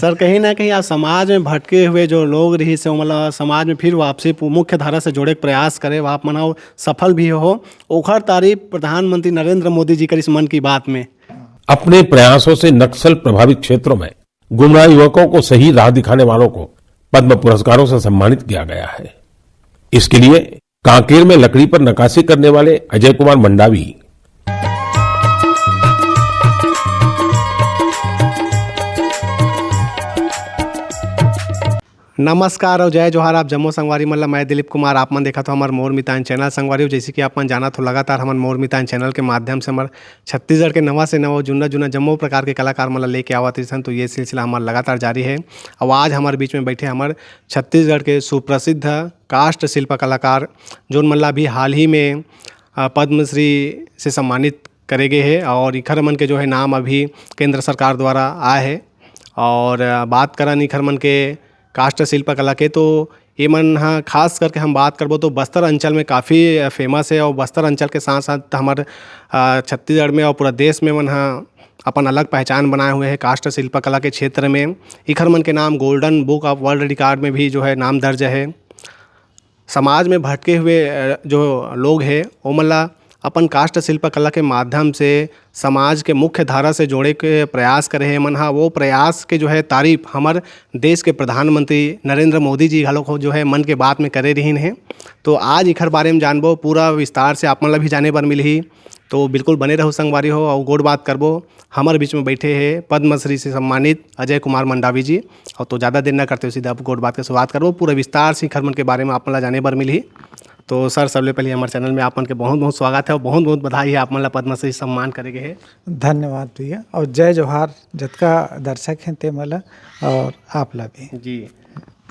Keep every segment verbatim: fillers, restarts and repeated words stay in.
Sir, कहीं ना कहीं आप समाज में भटके हुए जो लोग रहिस हे, ओमन ला समाज में फिर वापसी पु-, मुख्य धारा से जोड़े के प्रयास करे, आप मन ह सफल भी हो। ओखर तारीफ प्रधानमंत्री नरेंद्र मोदी जी करिस मन की बात में। अपने प्रयासों से नक्सल प्रभावित क्षेत्रों में गुमराह युवकों को सही राह दिखाने वालों को पद्म पुरस्कारों से सम्मानित किया गया है। इसके लिए कांकेर में लकड़ी पर नक्काशी करने वाले अजय कुमार मंडावी। नमस्कार और जय जोहार, आप जम्मो संगवारी मन ला। मैं दिलीप कुमार, आप मन देखत हो हमर मोर मितान चैनल। संगवारी हो, जैसे कि आप मन जानत हो, लगातार हमन मोर मितान चैनल के माध्यम से हमर छत्तीसगढ़ के नवा से नवा, जुन्ना जुन्ना जम्मो प्रकार के कलाकार मन ला लेके आवत रहिथन। तो ये सिलसिला हमर लगातार जारी है। और आज हमर बीच में बैठे हमर छत्तीसगढ़ के सुप्रसिद्ध काष्ठ शिल्प कलाकार, जोन मन ला अभी हाल ही में, अ, पद्मश्री से सम्मानित करे गए हे और इखर मन के जो है नाम अभी केंद्र सरकार द्वारा आए हे। और, अ, बात करन इखर मन के काष्ठ शिल्प कला के, तो ये मन ह खास करके हम बात करबो तो बस्तर अंचल में काफ़ी, अ, famous है और बस्तर अंचल के साथ साथ हमर, अ, छत्तीसगढ़ में और पूरा देश में मन ह अपन अलग पहचान बनाए हुए हैं काष्ठ शिल्प कला के क्षेत्र में। इखर मन के नाम Golden Book of World Record में भी जो है नाम दर्ज है। समाज में भटके हुए, अ, जो लोग हे, ओमन ला अपन काष्ठ शिल्प कला के माध्यम से समाज के मुख्य धारा से जोड़े के प्रयास करे हे। एमन हा वो प्रयास के जो है तारीफ हमर देश के प्रधानमंत्री नरेंद्र मोदी जी घलोक हो जो है मन के बात में करे रहिन हे। तो आज इखर बारे में जानबो पूरा विस्तार से, आप मन ला भी जाने बर मिलही। तो बिल्कुल बने रहू संगवारी हो, और गोठ बात करबो। हमर बीच में बैठे हे पद्मश्री से सम्मानित अजय कुमार मंडावी जी। और तो ज़्यादा देर ना करते हुए सीधा अब गोठ बात के शुरुआत करबो। पूरा विस्तार से इखर मन के बारे में आप मन ला जाने बर मिलही। तो सर, सबले पहले हमर चैनल में आप मन के बहुत बहुत स्वागत है और बहुत बहुत बधाई है आप मन ला पद्मश्री सम्मान करे गए है। धन्यवाद भैया, और जय जोहार जतका दर्शक हैं ते मन ला और आप ला भी। जी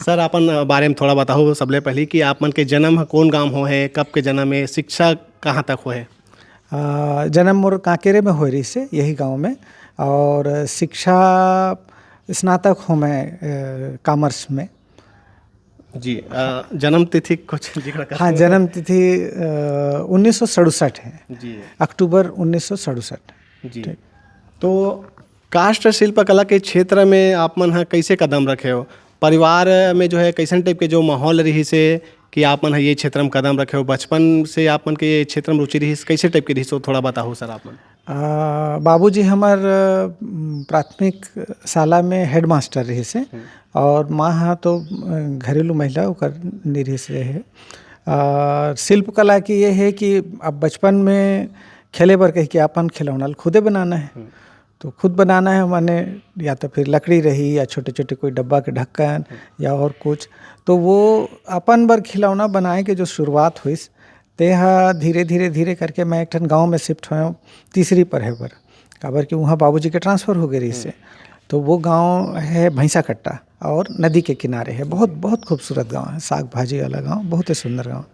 सर, अपन बारे में थोड़ा बताओ सबले पहले कि आप मन के जन्म ह कौन गांव हो है, कब के जन्म है, शिक्षा कहाँ तक हो है? अ, जन्म मोर कांकेरे में होए रहिस हे, यही गांव में, और शिक्षा स्नातक हूँ मैं, अ, कॉमर्स में। जी, अ, जन्म तिथि कुछ जिक्र कर हाँ, सकते हैं? जन्म तिथि, अ, उन्नीस सौ सड़सठ है, जी। अक्टूबर उन्नीस सौ सड़सठ। जी। ठीक। तो काष्ठ शिल्प कला के क्षेत्र में आप मन ह कैसे कदम रखे हो? परिवार में जो है कैसन टाइप के जो माहौल रहिस हे कि आप मन ह ये क्षेत्र में कदम रखे हो? बचपन से आप मन के ये क्षेत्र में रुचि रहिस, कैसे टाइप के रहिस हो, थोड़ा बताओ सर आप मन। अ, बाबूजी हमर, अ, प्राथमिक शाला में हेडमास्टर रहिस हे हम्म। और माँ ह तो, अ, घरेलू महिला ओकर नइ रहिस हे। अ, शिल्प कला के ये हे कि अब बचपन में खेले बर कहि के अपन खिलौना ल खुदे बनाना हे। हम्म। तो खुद बनाना हे, माने या तो फिर लकड़ी रही या छोटे-छोटे कोई डब्बा के ढक्कन हम्म। या और कुछ। तो वो अपन बर खिलौना बनाए के जो शुरुआत होइस, ते ह धीरे, धीरे, धीरे करके मैं एक ठन गाँव में शिफ्ट होएंव तीसरी पढ़े बर, काबर कि उहाँ बाबूजी के ट्रांसफर हो गए रहिस हे। हम्म। तो वो गाँव है भैंसा कट्टा और नदी के किनारे है, बहुत, बहुत खूबसूरत गाँव है, साग भाजी वाला गाँव, बहुत ही सुंदर गाँव।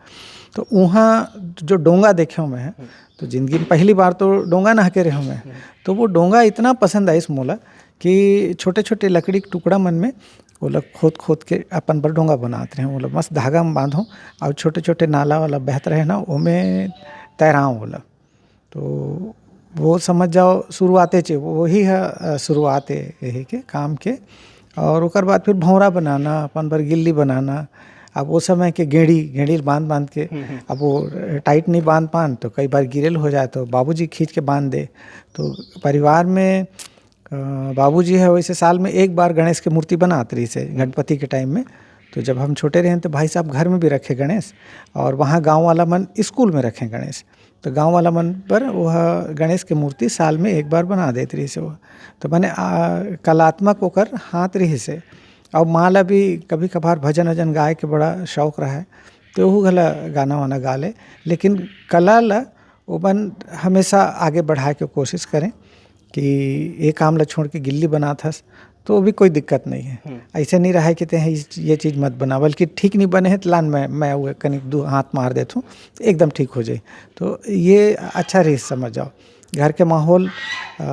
तो उहाँ जो डोंगा देखे हूँ मैं, हम्म। तो जिंदगी में पहली बार तो डोंगा नहके रहे हूँ मैं। हम्म। तो वो डोंगा इतना पसंद आइस मोला कि छोटे-छोटे लकड़ी के टुकड़ा मन में ओला खोद-खोद के अपन बर डोंगा बनात रहे हूँ। ओला मस्त धागा में बांधो और छोटे-छोटे नाला वाला बहत रहे ना, ओमे तैराओ ओला। तो वो समझ जाओ शुरुआते चे, वही है, अ, शुरुआत है यही के काम के। और ओकर बाद फिर भौंरा बनाना, अपन बर गिल्ली बनाना। अब वो समय के गेड़ी, गेड़ी बांध बांध के, हम्म, हम्म। अब वो टाइट नहीं बांध पान तो कई बार गिरेल हो जाए तो बाबूजी खींच के बांध दे। तो परिवार में, अ, बाबूजी है वैसे साल में एक बार गणेश की मूर्ति बनात रहिस हे, हम्म। गणपति के टाइम में। तो जब हम छोटे रहें तो भाई साहब घर में भी रखे गणेश और वहाँ गाँव वाला मन स्कूल में रखे गणेश। तो गाँव वाला मन पर वह गणेश के मूर्ति साल में एक बार बना देत रहिस हे वो। तो माने, आ, कलात्मक ओकर हाथ रहिस हे। और माँ ला भी कभी कभार भजन वजन गाए के बड़ा शौक रहा है, तो ओहू घला गाना वाना गा ले। लेकिन कला ला ओमन हमेशा आगे बढ़ाए के कोशिश करें कि ये काम ला छोड़ के गिल्ली बनात हस, तो वो भी कोई दिक्कत नहीं है। हम्म। ऐसे नहीं रहा है कि ते हैं इस, ये चीज़ मत बना, बल्कि ठीक नहीं बने हैं तो लान मैं, मैं वो कनिक दू हाथ मार देत हूँ, एकदम ठीक हो जाए। तो ये अच्छा रहिस, समझ जाओ, घर के माहौल, अ,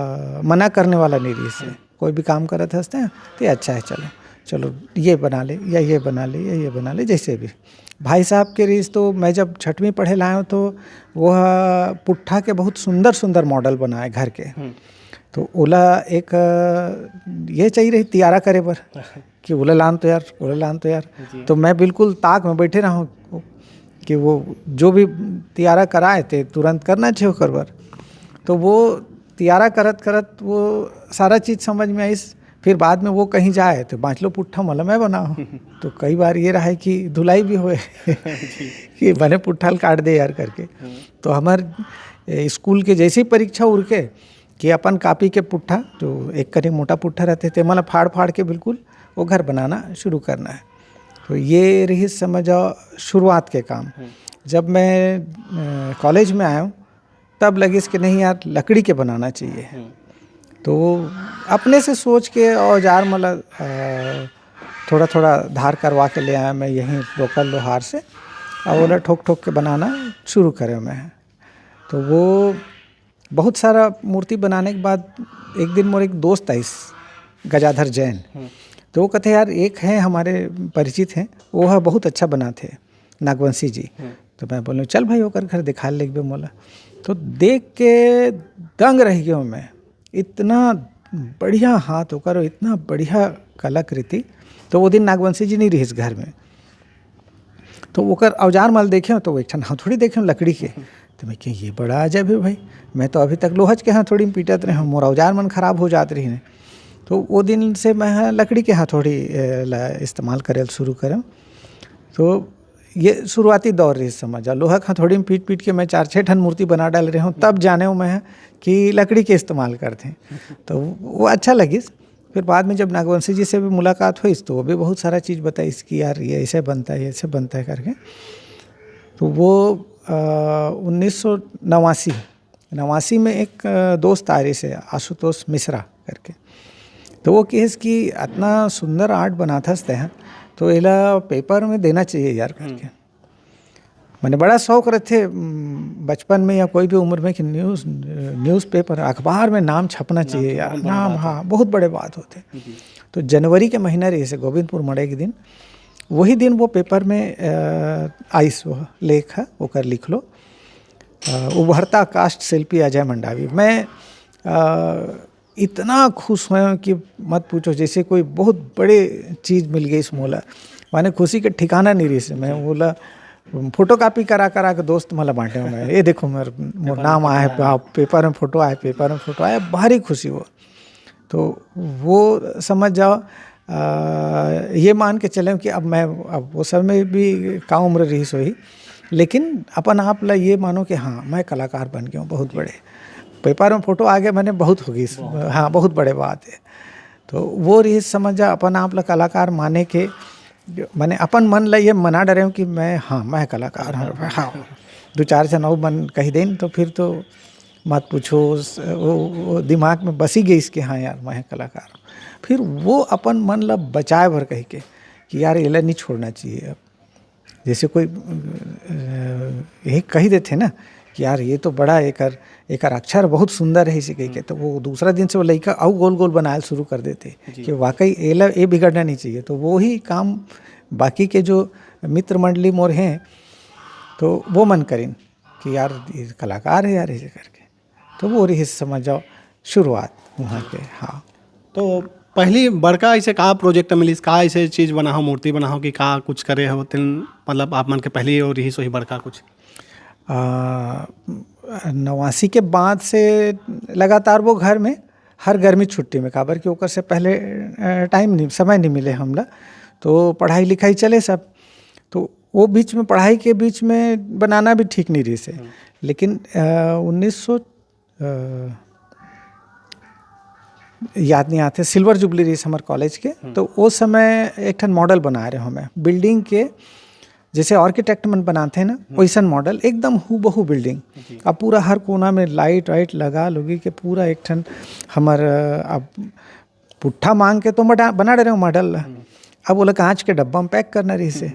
मना करने वाला नहीं रहिस हे। हम्म। कोई भी काम करत हस ते, ते अच्छा है, चलो, चलो ये बना ले या ये बना ले या ये बना ले, जैसे भी। भाई साहब के रहिस तो मैं जब छठवीं पढ़े लाया हूँ तो वो पुट्ठा के बहुत सुंदर सुंदर मॉडल बनाए घर के। हम्म। तो ओला एक, अ, ये चाहिए रही तियारा करे बर कि ओला लान तो यार, ओला लान तो यार। जी। तो मैं बिल्कुल ताक में बैठे रहूँ कि वो जो भी तियारा कराए ते तुरंत करना चाहिए ओकर बर। तो वो तियारा करत करत वो सारा चीज़ समझ में आइस। फिर बाद में वो कहीं जाए तो बाँचलो पुट्ठा मला मैं बनाऊँ। तो कई बार ये रहा है कि धुलाई भी होए कि बने पुट्ठा ल काट दे यार करके। तो हमार, ए, स्कूल के जैसे ही परीक्षा उरके कि अपन कापी के पुट्ठा, जो एक कनी मोटा पुट्ठा रहते, ते मन ल फाड़ फाड़ के बिल्कुल वो घर बनाना शुरू करना है। तो ये रही, समझ जाओ, शुरुआत के काम। जब मैं, अ, कॉलेज में आया हूँ, तब लगिस कि नहीं यार, लकड़ी के बनाना चाहिए। तो अपने से सोच के औजार मन ल, अ, थोड़ा थोड़ा धार करवा के ले आया मैं यहीं लोकल लोहार से, और ओला ठोक ठोक के बनाना शुरू करे मैं। तो वो बहुत सारा मूर्ति बनाने के बाद एक दिन मोर एक दोस्त आइस, गजाधर जैन। तो वो कहते, "यार, एक है हमारे परिचित हैं, वो है बहुत अच्छा बनाते, नागवंशी जी।" तो मैं बोलूँ, "चल भाई, ओकर घर दिखा लेबे मोला।" तो देख के दंग रह गयो मैं, इतना बढ़िया हाथ ओकर, इतना बढ़िया कलाकृति। तो वो दिन नागवंशी जी नहीं रहिस घर में, तो ओकर औजार मन ल देखे, तो वो एक ठन हथौड़ी देखे लकड़ी के। तो मैं कहे, "ये बड़ा अजब है भाई, मैं तो अभी तक लोहच के हथौड़ी में पीटत रहे हूँ, मोर औजार मन खराब हो जात रही ने।" तो वो दिन से मैं ह लकड़ी के हथौड़ी, ए, ला इस्तेमाल करे ल शुरू करें। तो ये शुरुआती दौर रही, समझ जाओ, लोहा के हथौड़ी में पीट पीट के मैं चार छः ठन मूर्ति बना डाल रहे हूँ, तब जाने हूँ मैं कि लकड़ी के इस्तेमाल करते हैं। तो वो अच्छा लगिस। फिर बाद में जब नागवंशी जी से भी मुलाकात हुई, तो वो भी बहुत सारा चीज़ बताइस कि यार, ये ऐसे बनता है, ये ऐसे बनता है करके। तो वो, अ, उन्नीस सौ नवासी, नवासी में एक, अ, दोस्त आ रही से, आशुतोष मिश्रा करके। तो वो कहिस कि "अतना सुंदर art बनाथस तेहा, तो एला paper में देना चाहिए यार" करके। मैंने बड़ा शौक रहते, उम, बचपन में या कोई भी उम्र में कि news, newspaper, अखबार में नाम छपना चाहिए यार, बहुत बड़े नाम, बात हाँ, होते। बहुत बड़े बात होते। तो जनवरी के महीना रहिसे, गोविंदपुर मड़ई के दिन, वही दिन वो paper में, अ, आइस वो लेख है, ओकर लिख लो, अ, "उभरता काष्ठ शिल्पी अजय मंडावी।" मैं, अ, इतना खुश हों कि मत पूछो, जैसे कोई बहुत बड़े चीज़ मिल गइस मोला। माने खुशी के ठिकाना नहीं रहिस। मैं बोला, photocopy करा करा के दोस्त मन ल बांटे हूँ मैं, "ये देखो मोर, मोर नाम आए, हाँ, paper में photo आए, paper में photo आए", भारी खुशी हो। तो वो समझ जाओ, अ, ये मान के चलें कि अब मैं, अब वो समय भी का उम्र रहिस होही, लेकिन अपन आप ला ये मानो कि हाँ, मैं कलाकार बन गया हूँ बहुत बड़े। Paper में photo आ गया, मैंने बहुत हो गई, हाँ, बहुत बड़े बात है। तो वो रहिस, समझ जा, अपन आप ला कलाकार माने के, जो, मैंने अपन मन ला ये मना डरे हूँ कि मैं, हाँ, मैं कलाकार हूँ, हाँ। दो चार झन अउ मन कही देन, तो फिर तो मत पूछो, उस, वो, वो दिमाग में बसी गइस कि हाँ यार, मैं कलाकार हूँ। फिर वो अपन मन ला बचाए बर कही के कि यार, एला नहीं छोड़ना चाहिए अब। जैसे कोई, अ, यही कही देथे ना कि यार, ये तो बड़ा एकर, एकर अक्षर बहुत सुंदर है, इसे कही के, तो वो दूसरा दिन से वो लइका अउ गोल गोल बनाए शुरू कर देथे कि वाकई एला, ये बिगड़ना नहीं चाहिए। तो वो ही काम बाकी के जो मित्र मंडली मोर हैं, तो वो मन करिन कि यार, ये कलाकार है यार, ऐसे करके। तो वो रहिस, समझ जाओ, शुरुआत वहाँ के। हाँ। तो पहली बड़का ऐसे का project मिलिस, का ऐसे चीज बनाहो, मूर्ति बनाहो कि का कुछ करे हो तेन, मतलब आप मन के पहली और रहिस वही बड़का कुछ? आ, नवासी के बाद से लगातार वो घर में हर गर्मी छुट्टी में, काबर कि ओकर से पहले, अ, time नहीं, समय नहीं मिले हमला, तो पढ़ाई लिखाई चले सब। तो वो बीच में, पढ़ाई के बीच में बनाना भी ठीक नहीं रहिस हे। लेकिन, अ, उन्नीस सौ, अ, याद नहीं आते, silver jubilee रहिस हमर कॉलेज के, तो वो समय एक ठन model बनाए रहे हमें building के, जैसे architect मन बनाते हैं ना, वैसन model, एकदम हूबहू building। अब पूरा हर कोना में light वाइट लगा लोगी के पूरा एक ठन हमर, अ, अब पुट्ठा मांग के तो मडा-, बना डरे हूँ model ला। अब ओला कांच के डब्बा में pack करना रहिस हे।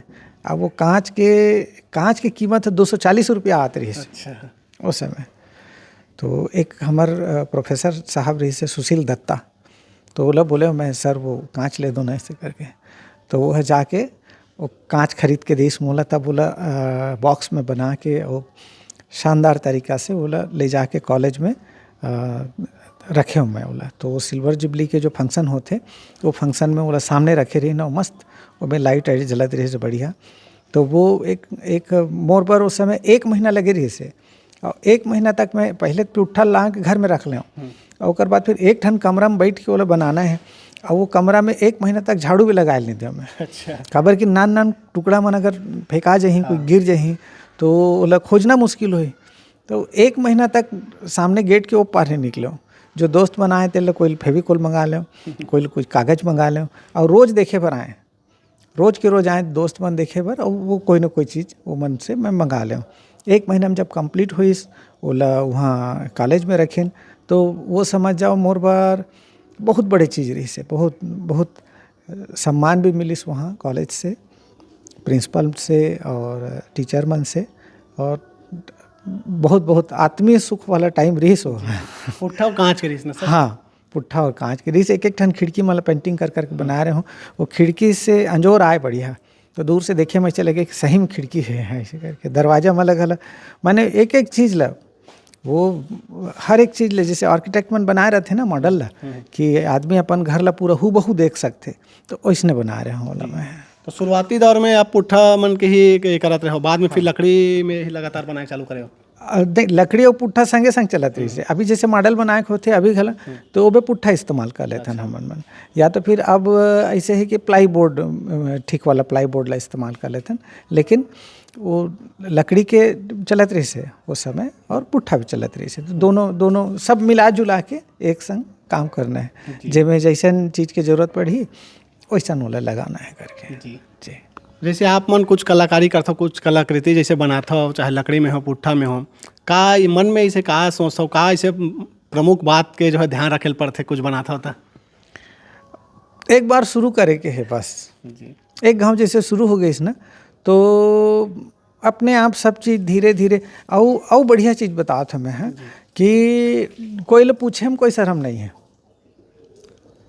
अब वो कांच के, कांच के कीमत है दो सौ चालीस रुपया आत रहिस हे। अच्छा। ओ समय। तो एक हमर, अ, professor साहब रहिस हे सुशील दत्ता, तो ओला बोले मैं, "सर, वो कांच ले दो ना," ऐसे करके। तो वो ह जाके वो कांच खरीद के देस मोला, तब ओला, अ, box में बना के वो शानदार तरीका से ओला ले जाके कॉलेज में, अ, रखे हूँ मैं ओला। तो वो सिल्वर जुबली के जो फंक्शन होथे, वो फंक्शन में ओला सामने रखे रहिन, मस्त ओमे लाइट वाइट जलत रहिस बढ़िया। तो वो एक, एक मोर बर उस समय एक महीना लगे रहिस हे। और एक महीना तक मैं पहले पुट्ठा ला के घर में रख लेंव। हम्म। और ओकर बाद फिर एक ठन कमरा में बैठ के ओला बनाना है। और वो कमरा में एक महीना तक झाड़ू भी लगाए नहीं देंव मैं। अच्छा। काबर कि नान नान टुकड़ा मन अगर फेंका जाही, कोई हाँ। गिर जाही, तो ओला खोजना मुश्किल होही। तो एक महीना तक सामने गेट के ओ पार नहीं निकलेंव। जो दोस्त मन आए, तेला कोई फेविकोल मंगा लेंव, कोई कुछ कागज मंगा लेंव, और रोज देखे बर आए, रोज के रोज आए दोस्त मन देखे बर, और वो कोई ना कोई चीज वो मन से मैं मंगा लेंव। एक महीना में जब कंप्लीट होइस, ओला वहाँ कॉलेज में रखेन, तो वो समझ जाओ मोर बर बहुत बड़े चीज रहिस हे, बहुत, बहुत सम्मान भी मिलिस वहाँ कॉलेज से, प्रिंसिपल से और टीचर मन से, और बहुत, बहुत आत्मीय सुख वाला टाइम रहिस वो। पुट्ठा और कांच के रहिस ना सर? हाँ, पुट्ठा और कांच के रहिस। एक एक ठन खिड़की मतलब पेंटिंग कर करके बना रहे हूँ। वो खिड़की से अंजोर आए बढ़िया, तो दूर से देखे में चले गए कि सही में खिड़की है, ऐसे करके दरवाजा में लगा ला। माने एक एक चीज ला, वो हर एक चीज ले, जैसे आर्किटेक्ट मन बनाए रहथे ना मॉडल ला, हम्म। कि आदमी अपन घर ला पूरा हूबहू देख सकथे, तो ओइसने बनाए रहे हूँ ओला जी। मैं। तो शुरुआती दौर में आप पुट्ठा मन के ही ये करत रहे हो, बाद में फिर हाँ। लकड़ी में ही लगातार बनाए चालू करे हो? अ, देख, लकड़ी और पुट्ठा संगे संग चलत रहिस हे। हम्म। अभी जैसे मॉडल बनाए के होथे अभी घला, हम्म। तो ओबे पुट्ठा इस्तेमाल कर लेथन अच्छा। हमन मन। या तो फिर अब ऐसे है कि प्लाईबोर्ड, अ, ठीक वाला प्लाईबोर्ड ला इस्तेमाल कर लेथन, लेकिन वो लकड़ी के चलत रहिस हे वो समय और पुट्ठा भी चलत रहिस हे। तो दोनों, दोनों सब मिला जुला के एक संग काम करना है। जी। जेमे जैसन चीज के जरूरत पड़ही, वैसन ओला लगाना है करके। जी। जी। जैसे आप मन कुछ कलाकारी करथो, कुछ कलाकृति जैसे बनाथो, चाहे लकड़ी में हो, पुट्ठा में हो, का ये मन में इसे का सोचथो, का इसे प्रमुख बात के जो है ध्यान रखे ल पड़थे, कुछ बनाथो त? एक बार शुरू करे के है बस। जी। एक घाव जैसे शुरू हो गइस ना, तो अपने आप सब चीज धीरे धीरे, अउ, अउ बढ़िया चीज बतात हमें है जी। कि कोई ले पूछे में कोई शर्म नहीं है।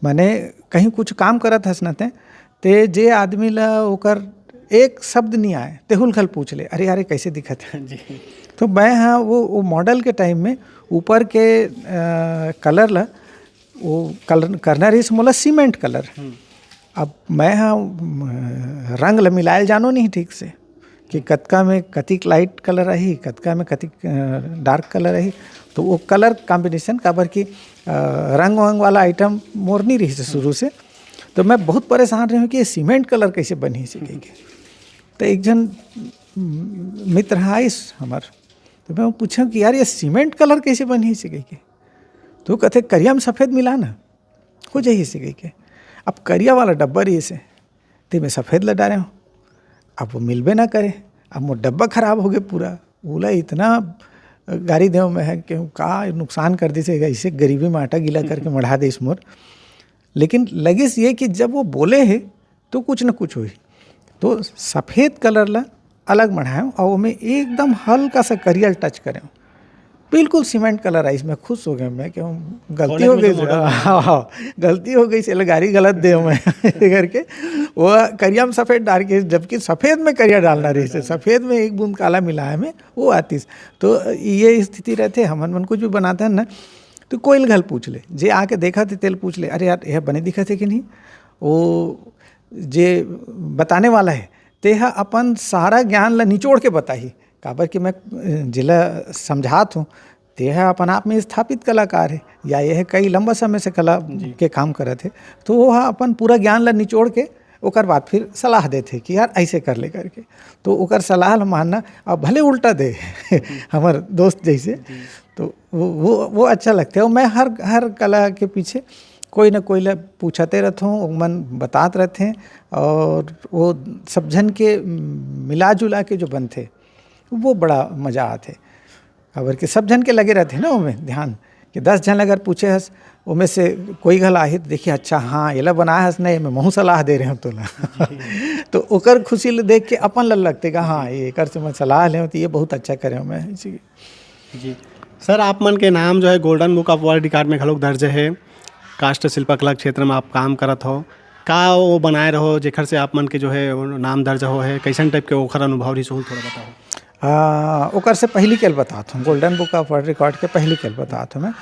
माने कहीं कुछ काम करत हस ना ते, ते जे आदमी ला ओकर एक शब्द नहीं आए, तेहुल घल पूछ ले, "अरे, अरे, कैसे दिखत है?" जी। तो मैं हाँ, वो, वो मॉडल के टाइम में ऊपर के, अ, कलर ला, वो कलर करना रहिस मोला सीमेंट कलर। हम्म। अब मैं हाँ, म, रंग ला मिलायल जानो नहीं ठीक से, कि कतका में कतिक लाइट कलर आही, कतका में कतिक, अ, डार्क कलर आही। तो वो कलर कॉम्बिनेशन, काबर कि, अ, रंग वंग वाला आइटम मोर नहीं रहिस शुरू से, तो मैं बहुत परेशान रहे हूँ कि ये सीमेंट कलर कैसे बनही से कहिके। तो एक झन, म, मित्र ह आइस हमर, तो मैं पूछे कि यार, ये सीमेंट कलर कैसे बनही से कहिके। तो कहथे, "करिया में सफेद मिला ना, हो जाही से कहिके।" अब करिया वाला डब्बा रहिस हे, ते में सफेद ला डारे हूँ, अब वो मिलबे ना करे। अब मोर डब्बा खराब हो गए पूरा, ओला इतना गारी देव मैं है कि का नुकसान कर दिस हे, ऐसे गरीबी में आटा गीला करके मढ़ा दिस मोर। लेकिन लगिस ये कि जब वो बोले हे, तो कुछ न कुछ होही। तो सफेद कलर ला अलग मढ़ाएव और ओमे एकदम हल्का सा करिया टच करेव, बिल्कुल सीमेंट कलर आइस। मैं खुश हो गए, मैं कहूँ गलती कॉलेज हो में गई, जो मॉडल हाँ, हाँ, गलती हो गई, से गारी गलत दे मैं करके वो करिया में सफेद डाल के, जबकि सफेद में करिया डालना रहिस हे, सफेद में एक बूंद काला मिलाए में वो आतिस। तो ये स्थिति रहथे, हमन मन कुछ भी बनाथन ना, तो कोई ल घल पूछ ले, जे आके देखथे तेल पूछ ले, "अरे यार, यह बने दिखत हे कि नहीं?" वो जे बताने वाला है, तेहा अपन सारा ज्ञान ला निचोड़ के बताही, काबर कि मैं, अ, जेला समझात हूँ, तेहा अपन आप में स्थापित कलाकार है, या यह कई लंबा समय से कला जी। के काम करत है, तो वो ह अपन पूरा ज्ञान ला निचोड़ के ओकर बाद फिर सलाह देथे कि यार ऐसे कर ले करके। तो ओकर सलाह ला मानना, अब भले उल्टा दे हमर दोस्त जैसे, जी। तो वो, वो, वो अच्छा लगथे। और मैं हर, हर कला के पीछे कोई ना कोई ला पूछते रहथों, ओमन बतात रहथे, और वो सब झन के मिला जुला के जो बनथे, वो बड़ा मजा आथे। काबर कि सब झन के लगे रहथे ना ओमे ध्यान, कि दस झन अगर पूछे हस, ओमे से कोई घला आही तो देखिए, "अच्छा, हाँ, एला बनाए हस ना, एमे महू सलाह दे रहे हो तोला।" तो ओकर खुशी ले देख के अपन ल लगथे कि हाँ, ये एकर से मैं सलाह लेव तो ये बहुत अच्छा करे हो मैं, ऐसे। जी। सर, आप मन के नाम जो है Golden Book of World Record में घलोक दर्ज है। काष्ठ शिल्पकला क्षेत्र में आप काम करत हो, का वो बनाए रहो जेकर से आप मन के जो है वो नाम दर्ज हो है, कैसन टाइप के ओखर अनुभव रहिस, ओहू थोड़ा बताओ। आ, ओकर से पहली के ल बतात हूँ, Golden Book of World Record के पहली के ल बतात हूँ मैं।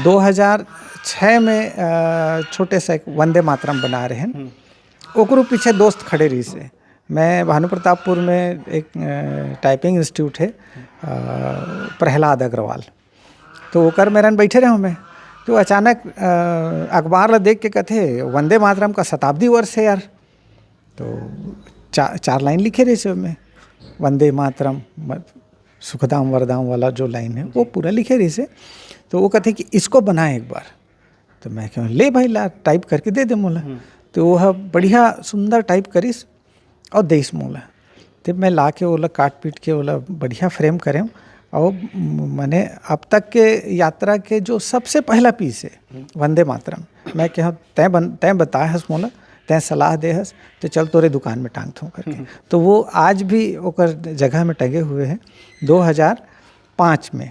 दो हज़ार छह में अ, छोटे से एक वंदे मातरम बना रहे हैं। ओकरो पीछे दोस्त खड़े रहिस हे। मैं भानु प्रतापपुर में एक टाइपिंग इंस्टीट्यूट है, अ, प्रहलाद अग्रवाल, तो ओकर मेरन बैठे रहे मैं। तो अचानक अ, अखबार ला देख के कथे, "वंदे मातरम का शताब्दी वर्ष है यार।" तो चा, चार लाइन लिखे रहिस हे ओमे, वंदे मातरम, म-, सुखदाम वरदाम वाला जो लाइन है, वो पूरा लिखे रहिस हे। तो वो कथे कि इसको बनाए एक बार। तो मैं कहूँ, "ले भाई, ला, टाइप करके दे दे मोला।" तो वो ह बढ़िया सुंदर टाइप करिस और देस मोला। ते मैं ला के ओला काट पीट के ओला बढ़िया फ्रेम करें और म-, मने अब तक के यात्रा के जो सबसे पहला पीस है वंदे मातरम, मैं कहूँ, "तैं बन-, तैं बताए हस मोला, तैं सलाह दे हस, तो चल तोरे दुकान में टांगथों," करके। तो वो आज भी ओकर जगह में टंगे हुए हैं, दो हज़ार पाँच में।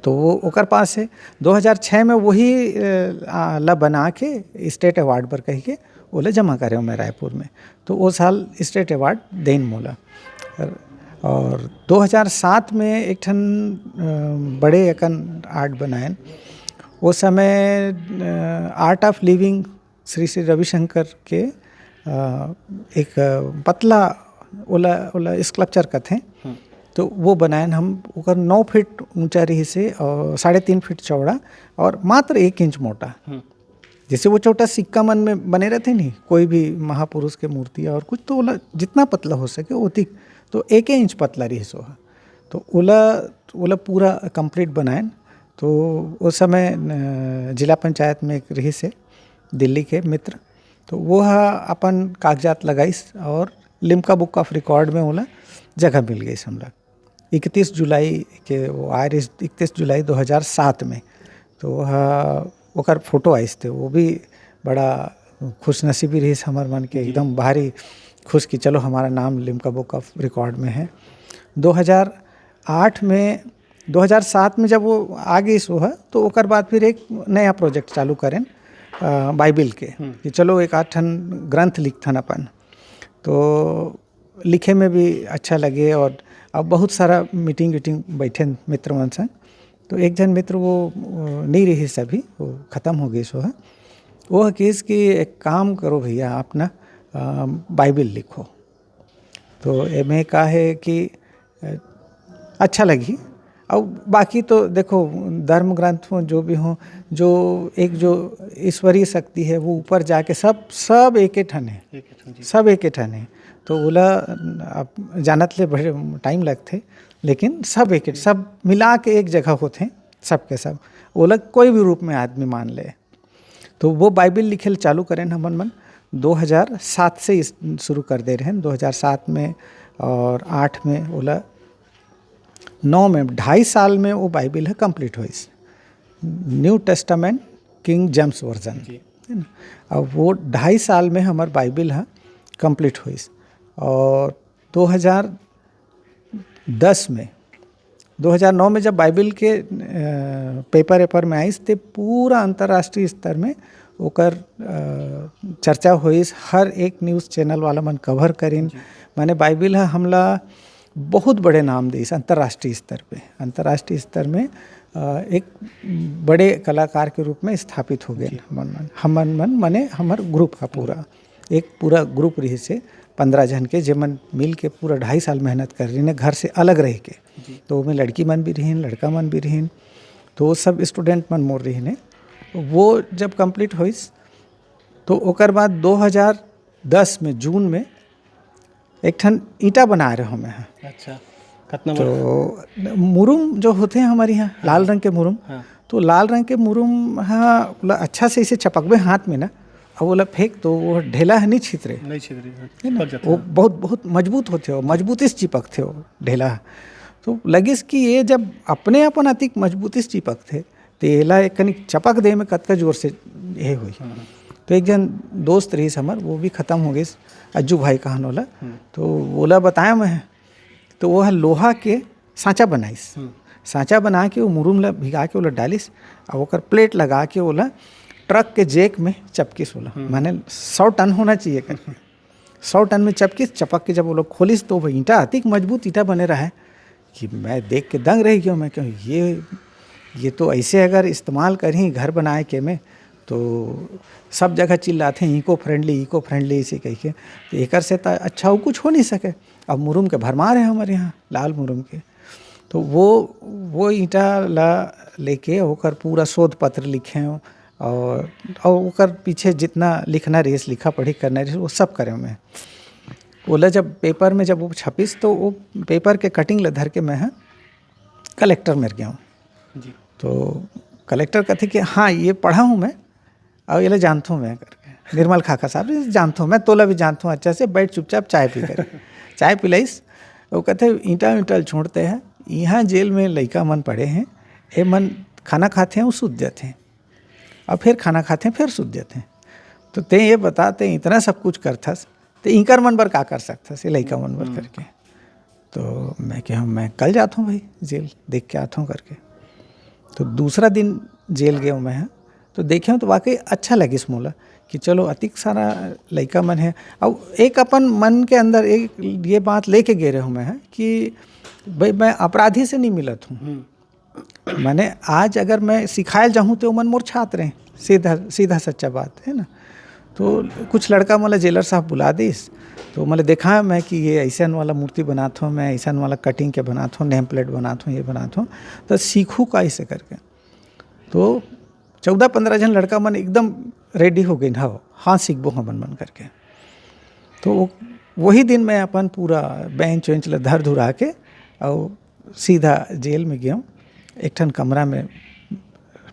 तो वो ओकर पास है। दो हज़ार छह में वही, अ, आ, ला बना के स्टेट अवार्ड पर कह के ओला जमा करे मैं रायपुर में। तो वो साल स्टेट अवार्ड देन मोला। और दो हज़ार सात में एक ठन, अ, बड़े अकन आर्ट बनायन। वो समय, अ, art of living Shri Shri Ravishankar के, अ, एक पतला ओला, ओला स्कल्पचर कथे। तो वो बनायन हम, ओकर नौ फीट ऊंचा रहिस हे और साढ़े तीन फीट चौड़ा और मात्र एक इंच मोटा। जैसे वो छोटा सिक्का मन में बने रहते नहीं, कोई भी महापुरुष के मूर्ति और कुछ, तो ओला जितना पतला हो सके ओतिक, तो एक इंच पतला रहिस ओहा। तो ओला, ओला पूरा कंप्लीट बनायन। तो उस समय, अ, जिला पंचायत में एक रहिस हे दिल्ली के मित्र, तो वो ह अपन कागजात लगाइस और लिम्का बुक ऑफ रिकॉर्ड में ओला जगह मिल गइस हमला। इकतीस जुलाई के वो आए रहिस, इकतीस जुलाई दो हज़ार सात में। तो वो ह, ओकर फोटो आइस थे, वो भी बड़ा खुशनसीबी रहिस हमर मन के, एकदम भारी खुश कि चलो हमारा नाम लिम्का बुक ऑफ रिकॉर्ड में है। दो हज़ार आठ में, दो हज़ार सात में जब वो आ गइस ओह, तो ओकर बाद फिर एक नया प्रोजेक्ट चालू करेन, अ, बाइबिल के, कि चलो एक आध ठन ग्रंथ लिखथन अपन। तो लिखे में भी अच्छा लगे और अब बहुत सारा मीटिंग वीटिंग बैठेन मित्र मन संग। तो एक झन मित्र वो, अ, नहीं रहिस अभी, वो खत्म हो गइस ओह। वो कहिस कि एक काम करो भैया, आप ना, अ, बाइबिल लिखो। तो एमे का है कि, अ, अच्छा लगही। अउ बाकी तो देखो, धर्म ग्रंथ हो, जो भी हो, जो एक जो ईश्वरीय शक्ति है, वो ऊपर जाके सब, सब एके ठन है। एके ठन, जी। सब एके ठन है। तो ओला, आप जानत ले बड़े टाइम लगथे, लेकिन सब एके, सब मिला के एक जगह होथे, सब के सब। ओला कोई भी रूप में आदमी मान ले। तो वो बाइबिल लिखे ल चालू करेन हमन मन, दो हज़ार सात से इस, शुरू कर दे रहेन, दो हज़ार सात में और आठ में, ओला नौ में, ढाई साल में वो बाइबिल ह कंप्लीट होइस, new Testament King James version, जी। है ना? अब वो ढाई साल में हमर बाइबिल ह कंप्लीट होइस और दो हज़ार दस में, दो हज़ार नौ में जब बाइबिल के, अ, पेपर एपर में आइस, ते पूरा अंतर्राष्ट्रीय स्तर में ओकर, अ, चर्चा होइस। हर एक न्यूज़ चैनल वाला मन कवर करिन। जी। माने बाइबिल ह हमला बहुत बड़े नाम दिस अंतर्राष्ट्रीय स्तर पे। अंतर्राष्ट्रीय स्तर में, अ, एक बड़े कलाकार के रूप में स्थापित हो गए जी। हमन मन, हमन मन, माने हमर ग्रुप ह पूरा। एक पूरा ग्रुप रहिस हे, पन्द्रह झन के, जेमन मिल के पूरा ढाई साल मेहनत कर रहिन हे, घर से अलग रह के। जी। तो ओमे लड़की मन भी रहिन, लड़का मन भी रहिन, तो वो सब स्टूडेंट मन मोर रहिन हे। वो जब कंप्लीट होइस, तो ओकर बाद दो हज़ार दस में, जून में, एक ठन ईंटा बनाए रहे मैं। अच्छा, कतना बड़ा? तो मुरुम जो होथे हमर इहाँ, हाँ। लाल रंग के मुरुम, हाँ। तो लाल रंग के मुरुम ह, ओला अच्छा से इसे चपकबे हाथ में ना, अब ओला फेंक तो वो ढेला ह नहीं छितरे। नहीं छितरे, हाँ। है ना? चिपक जाथे, वो हाँ। बहुत, बहुत मजबूत होथे, वो मजबूती से चिपकथे वो ढेला ह। तो लगिस कि ये जब अपने अपन अतिक मजबूती से चिपकथे, तो एला एक कनिक चपक दे में कतका जोर से ये होई। हाँ, हाँ। तो एक जन दोस्त रहिस हमर, वो भी खत्म हो गइस, अज्जू भाई कहन ओला। हम्म। तो ओला बताया मैं, तो वो ह लोहा के सांचा बनाइस। हम्म। सांचा बना के वो मुरुम ला भिगा के ओला डालिस, और ओकर प्लेट लगा के ओला ट्रक के जैक में चपकिस ओला। हम्म। माने सौ टन होना चाहिए करके। सौ टन में चपकिस, चपक के जब वो लोग खोलिस, तो वो ईंटा अतिक मजबूत ईंटा बने रहा है कि मैं देख के दंग रह गया। मैं कहूँ, "ये ये तो ऐसे अगर इस्तेमाल करही घर बनाए के में, तो सब जगह चिल्लाथे, "Eco friendly, eco friendly," ऐसे कहिके। तो एकर से त अच्छा अउ कुछ हो नहीं सके। अब मुरुम के भरमार है हमर यहाँ, लाल मुरुम के। तो वो, वो ईंटा ला लेके ओकर पूरा शोध पत्र लिखे और, और ओकर पीछे जितना लिखना रहिस, लिखा पढ़ी करना रहिस, वो सब करे मैं। ओला जब पेपर में जब वो छपिस, तो वो पेपर के कटिंग ला धर के मैं ह कलेक्टर मेर गेंव। जी। तो कलेक्टर कथे कि "हाँ, ये पढ़ा हूँ मैं, अउ एला जानथों मैं," करके। निर्मल खाखा साहब जी जानथों मैं, तोला भी जानथों अच्छा से, बैठ चुपचाप चाय पी कर। चाय पिलाइस, वो कथे, "ईंटा ईंटा छोड़ते हैं, यहाँ जेल में लइका मन पड़े हैं, ए मन खाना खाते हैं, वो सूत जाते हैं, और फिर खाना खाते हैं, फिर सूत जाते हैं। तो ते ये बता, ते इतना सब कुछ करथस, ते इंकर मन बर का कर सकथस, ये लइका मन बर?" हम्म। करके। तो मैं कहा, "मैं कल जाथों भाई जेल, देख के आथों," करके। तो दूसरा दिन जेल गेंव मैं ह, तो देखेंव तो वाकई अच्छा लगिस मोला कि चलो अतिक सारा लइका मन हे। अउ एक अपन मन के अंदर एक ये बात लेके गे रहेंव मैं ह कि भाई मैं अपराधी से नहीं मिलत हूँ। हम्म। माने आज अगर मैं सिखाए जाहूँ तो ओमन मोर छात्र हैं, सीधा, सीधा सच्चा बात है ना। तो कुछ लड़का मोला जेलर साहब बुला दिस, तो मोला देखा मैं कि ये ऐसन वाला मूर्ति बनात हूँ मैं, ऐसन वाला कटिंग के बनात हूँ, नेम प्लेट बनात हूँ, ये बनात हूँ, तो सीखू का इसे करके। तो चौदह पन्द्रह झन लड़का मन एकदम रेडी हो गइन, "हाँ, हाँ सीखबो हमन मन," करके। तो वो, वही दिन मैं अपन पूरा बेंच वेंच ला धर धुरा के अउ सीधा जेल में गेंव। एक ठन कमरा में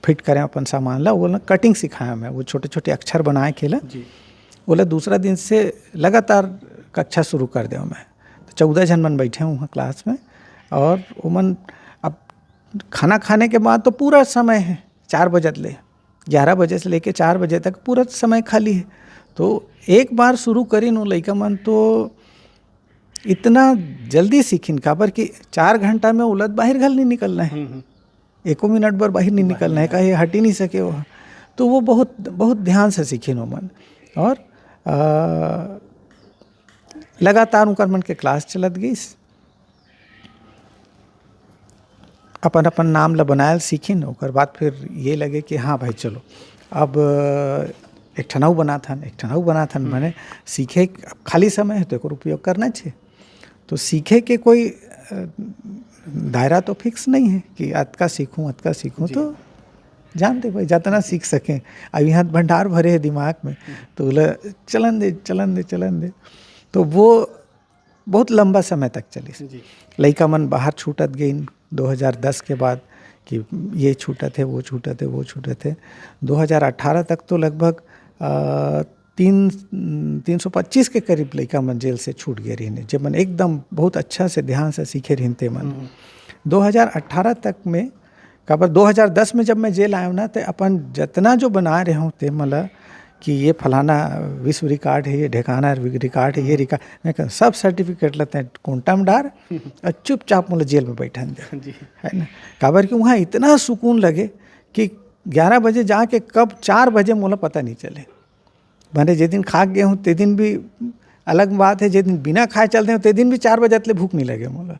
फिट करेंव अपन सामान ला, वो ला कटिंग सिखाएंव मैं, वो छोटे-छोटे अक्षर बनाए के ला। जी। वो ला दूसरा दिन से लगातार कक्षा शुरू कर देंव मैं। तो चौदह झन मन बैठे हूँ वहाँ क्लास में, और वो मन अब खाना खाने के बाद तो पूरा समय है, चार बजे ले, ग्यारह बजे से लेके चार बजे तक पूरा समय खाली है। तो एक बार शुरू करिन वो लइका मन तो इतना जल्दी सीखिन, काबर कि चार घंटा में उलत बाहिर घल नहीं निकलना है, हम्म, हम्म। एको मिनट बर बाहिर नहीं बाहिर निकलना है, नहीं। कहीं हट ही नहीं सके वो। तो वो बहुत, बहुत ध्यान से सीखिन वो मन। और, आ, लगातार उनकर मन के क्लास चलत गइस। अपन, अपन नाम ल बनायल सीखिन, ओकर बाद फिर ये लगे कि हाँ भाई, चलो, अब एक ठन अउ बनाथन, एक ठन अउ बनाथन। हम्म। माने सीखे, अब खाली समय है तो एकर उपयोग करना चाहिए। तो सीखे के कोई, अ, दायरा तो फिक्स नहीं है कि अतका सीखूं, अतका सीखूं। जी। तो जानते भाई, जितना सीख सकें। अब यहाँ भंडार भरे है दिमाग में, तो बोला, "चलन दे, चलन दे, चलन दे।" तो वो बहुत लंबा समय तक चलिस। जी। लइका मन बाहर छूटत गइन दो हज़ार दस के बाद, कि ये छूटत है, वो छूटत है, वो छूटत है। दो हज़ार अठारह तक तो लगभग, अ, तीन, तीन सौ पच्चीस के करीब लइका मन जेल से छूट गए रहिन, जे मन एकदम बहुत अच्छा से ध्यान से सीखे रहिन ते मन। हम्म। दो हज़ार अठारह तक में, काबर दो हज़ार दस में जब मैं जेल आया हूँ ना, ते अपन जितना जो बना रहे हूँ ते मला कि ये फलाना विश्व रिकॉर्ड है, ये ढेकाना रिकॉर्ड है, ये रिकॉर्ड, मैं कहा, "सब सर्टिफिकेट लेते हैं, कोंटा में डार और चुपचाप मोला जेल में बैठन दे।" जी। है ना? काबर कि वहाँ इतना सुकून लगे कि ग्यारह बजे जाके कब चार बजे मोला पता नहीं चले। माने जे दिन खा के गए हूँ, ते दिन भी अलग बात है, जे दिन बिना खाए चलते हूँ, ते दिन भी चार बजे ले भूख नहीं लगे मोला।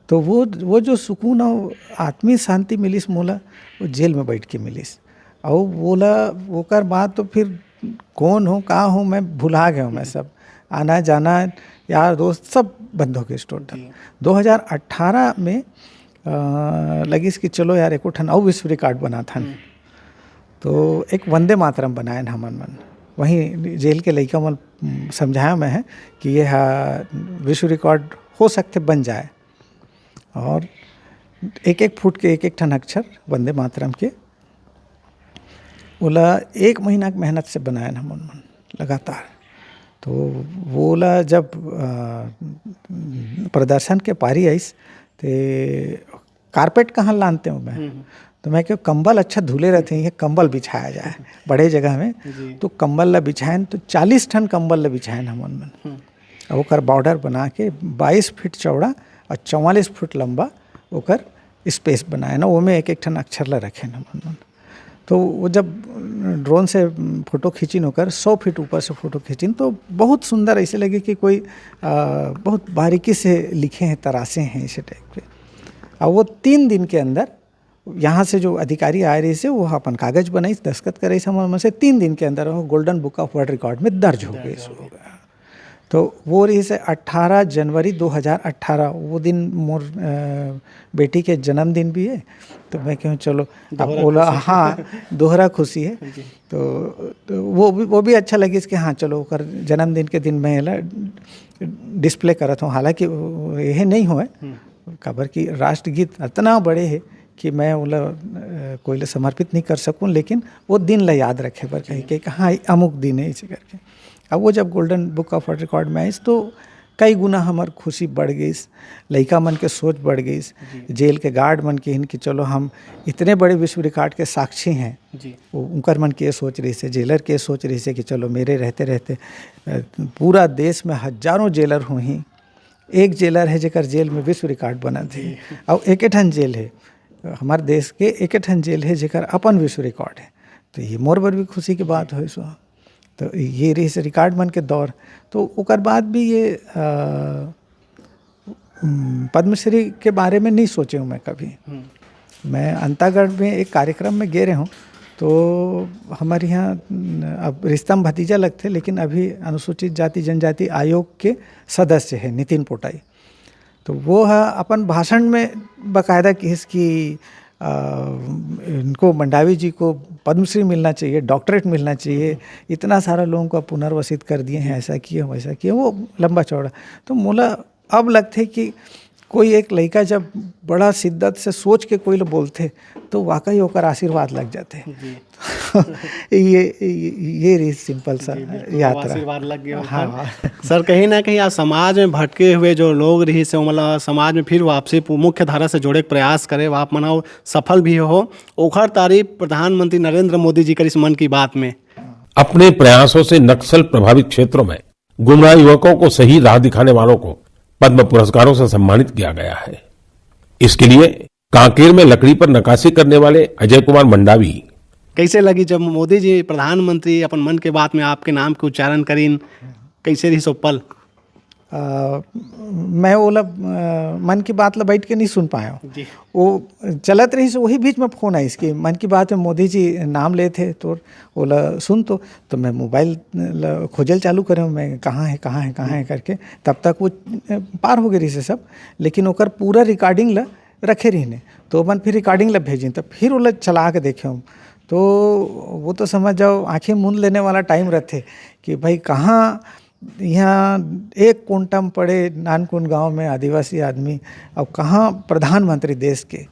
तो वो, वो जो सुकून और आत्मिक शांति मिलिस मोला, वो जेल में बैठ के मिलिस। और बोला, ओकर बाद तो फिर कौन हो, का हो, मैं भुला गया हूँ मैं सब। आना जाना, यार दोस्त, सब बंद हो गए टोटल। जी। दो हज़ार अठारह में, अ, लगिस कि चलो यार, एको ठन अउ विश्व रिकॉर्ड बनाथन। हम्म। तो एक वंदे मातरम बनायन हमन मन। वहीं जेल के लइका मन, उम, समझाया मैं है कि ये हा विश्व रिकॉर्ड हो सकथे बन जाए। और एक एक फुट के एक एक ठन अक्षर वंदे मातरम के, ओला एक महीना के मेहनत से बनायन हमन मन लगातार। तो वोला जब, अ, प्रदर्शन के पारी आइस, ते कारपेट कहाँ लानते हूँ मैं? हम्म, हम्म। तो मैं कहा, "कंबल अच्छा धुले रहते हैं, ये कंबल बिछाया जाए बड़े जगह में।" जी। तो कंबल ला बिछायन, तो चालीस ठन कंबल ला बिछायन हमन मन। हम्म। अब ओकर बॉर्डर बना के बाईस फीट चौड़ा और चौवालीस फीट लंबा ओकर स्पेस बनाए ना, ओमे एक एक ठन अक्षर ला रखे ना हमन मन। तो वो जब ड्रोन से फोटो खींचिन ओकर, सौ फीट ऊपर से फोटो खींचिन, तो बहुत सुंदर ऐसे लगे कि कोई, आ, बहुत बारीकी से लिखे हैं, तराशे हैं ऐसे टाइप के। और वो तीन दिन के अंदर यहाँ से जो अधिकारी आए रहिस हे, वो अपन कागज बनाइस, दस्तखत कराइस हमर मन से, तीन दिन के अंदर वो Golden Book of World Record में दर्ज हो गइस। तो वो रहिस हे अट्ठारह जनवरी दो हज़ार अट्ठारह, वो दिन मोर, अ, बेटी के जन्मदिन भी हे। तो मैं कहूँ, चलो, अब दोहरा ओला, खुशी। हाँ, दोहरा खुशी हे। जी। तो, तो वो भी, वो भी अच्छा लगिस कि हाँ, चलो, ओकर जन्मदिन के दिन मैं एला display करत हूँ। हालांकि वो, ये नहीं होय, हम्म। काबर कि राष्ट्रगीत इतना बड़े हे कि मैं ओला, अ, कोई ला समर्पित नहीं कर सकूँ, लेकिन वो दिन ला याद रखे बर कही जी। के, कि हाँ, ये अमुक दिन हे, ऐसे करके। अब वो जब Golden Book of World Record में आइस, तो कई गुना हमर खुशी बढ़ गइस, लइका मन के सोच बढ़ गइस, जी। जेल के guard मन किहिन कि चलो, हम इतने बड़े विश्व record के साक्षी हैं। जी। वो उनकर मन के सोच रहिस हे, जेलर के सोच रहिस हे कि चलो, मेरे रहते रहते, अ, पूरा देश में हजारों जेलर होही, एक जेलर हे जेकर जेल में विश्व record बनत हे, जी। अउ एके ठन जेल हे हमर देश के, एके ठन जेल हे जेकर अपन विश्व record हे। तो ये मोर बर भी खुशी के बात होइस। तो ये रहिस record मन के दौर। तो ओकर बाद भी ये, अ, उम, पद्मश्री के बारे में नहीं सोचे हूँ मैं कभी। हम्म। मैं अंतागढ़ में एक कार्यक्रम में गे रहे हूँ, तो हमर यहाँ, न, अब रिश्ता में भतीजा लगथे, लेकिन अभी अनुसूचित जाति जनजाति आयोग के सदस्य हे नितिन पोटाई। तो वो ह अपन भाषण में बाकायदा किहिस कि, अ, इनको, मंडावी जी को पद्मश्री मिलना चाहिए, doctorate मिलना चाहिए, इतना सारा लोगों को पुनर्वसित कर दिए हैं, ऐसा किए, वैसा किए, वो लंबा चौड़ा। तो मोला अब लगथे कि कोई एक लइका जब बड़ा शिद्दत से सोच के कोई ल बोलथे, तो वाकई ओकर आशीर्वाद लग जाथे। जी। ये, ये, ये रहिस simple सा जी, बिल्कुल, यात्रा। आशीर्वाद लग गया हाँ, होकर। हाँ। सर, कहीं ना कहीं आप समाज में भटके हुए जो लोग रहिस हे, ओमन ला समाज में फिर वापसी पु-, मुख्य धारा से जोड़े के प्रयास करे, आप मन ह सफल भी हो, ओखर तारीफ प्रधानमंत्री नरेंद्र मोदी जी करिस मन की बात में। अपने प्रयासों से नक्सल प्रभावित क्षेत्रों में गुमराह युवकों को सही राह दिखाने वालों को पद्म पुरस्कारों से सम्मानित किया गया है। इसके लिए कांकेर में लकड़ी पर नक्काशी करने वाले अजय कुमार मंडावी। कैसे लगी जब मोदी जी प्रधानमंत्री अपन मन के बात में आपके नाम के उच्चारण करिन, कैसे रहिस ओ पल? अ, मैं ओला, अ, मन की बात ला बैठ के नहीं सुन पाया हूँ। जी। वो चलत रहिस, वही बीच में फोन आइस कि मन की बात में मोदी जी नाम लेथे, तो ओला सुन तो, तो मैं मोबाइल ला खोजल चालू करे हूँ, मैं कहाँ हे, कहाँ हे, कहाँ हे करके। तब तक वो, अ, पार हो गए रहिस हे सब, लेकिन ओकर पूरा recording ला रखे रहिन हे। तो ओमन फिर recording ला भेजिन, तो फिर ओला चला के देखे हूँ, तो वो तो समझ जाओ, आंखें मूंद लेने वाला time रहथे कि भाई, कहाँ यहाँ एक कोंटा में पड़े नानकुन गांव में आदिवासी आदमी, अब कहाँ प्रधानमंत्री देश के,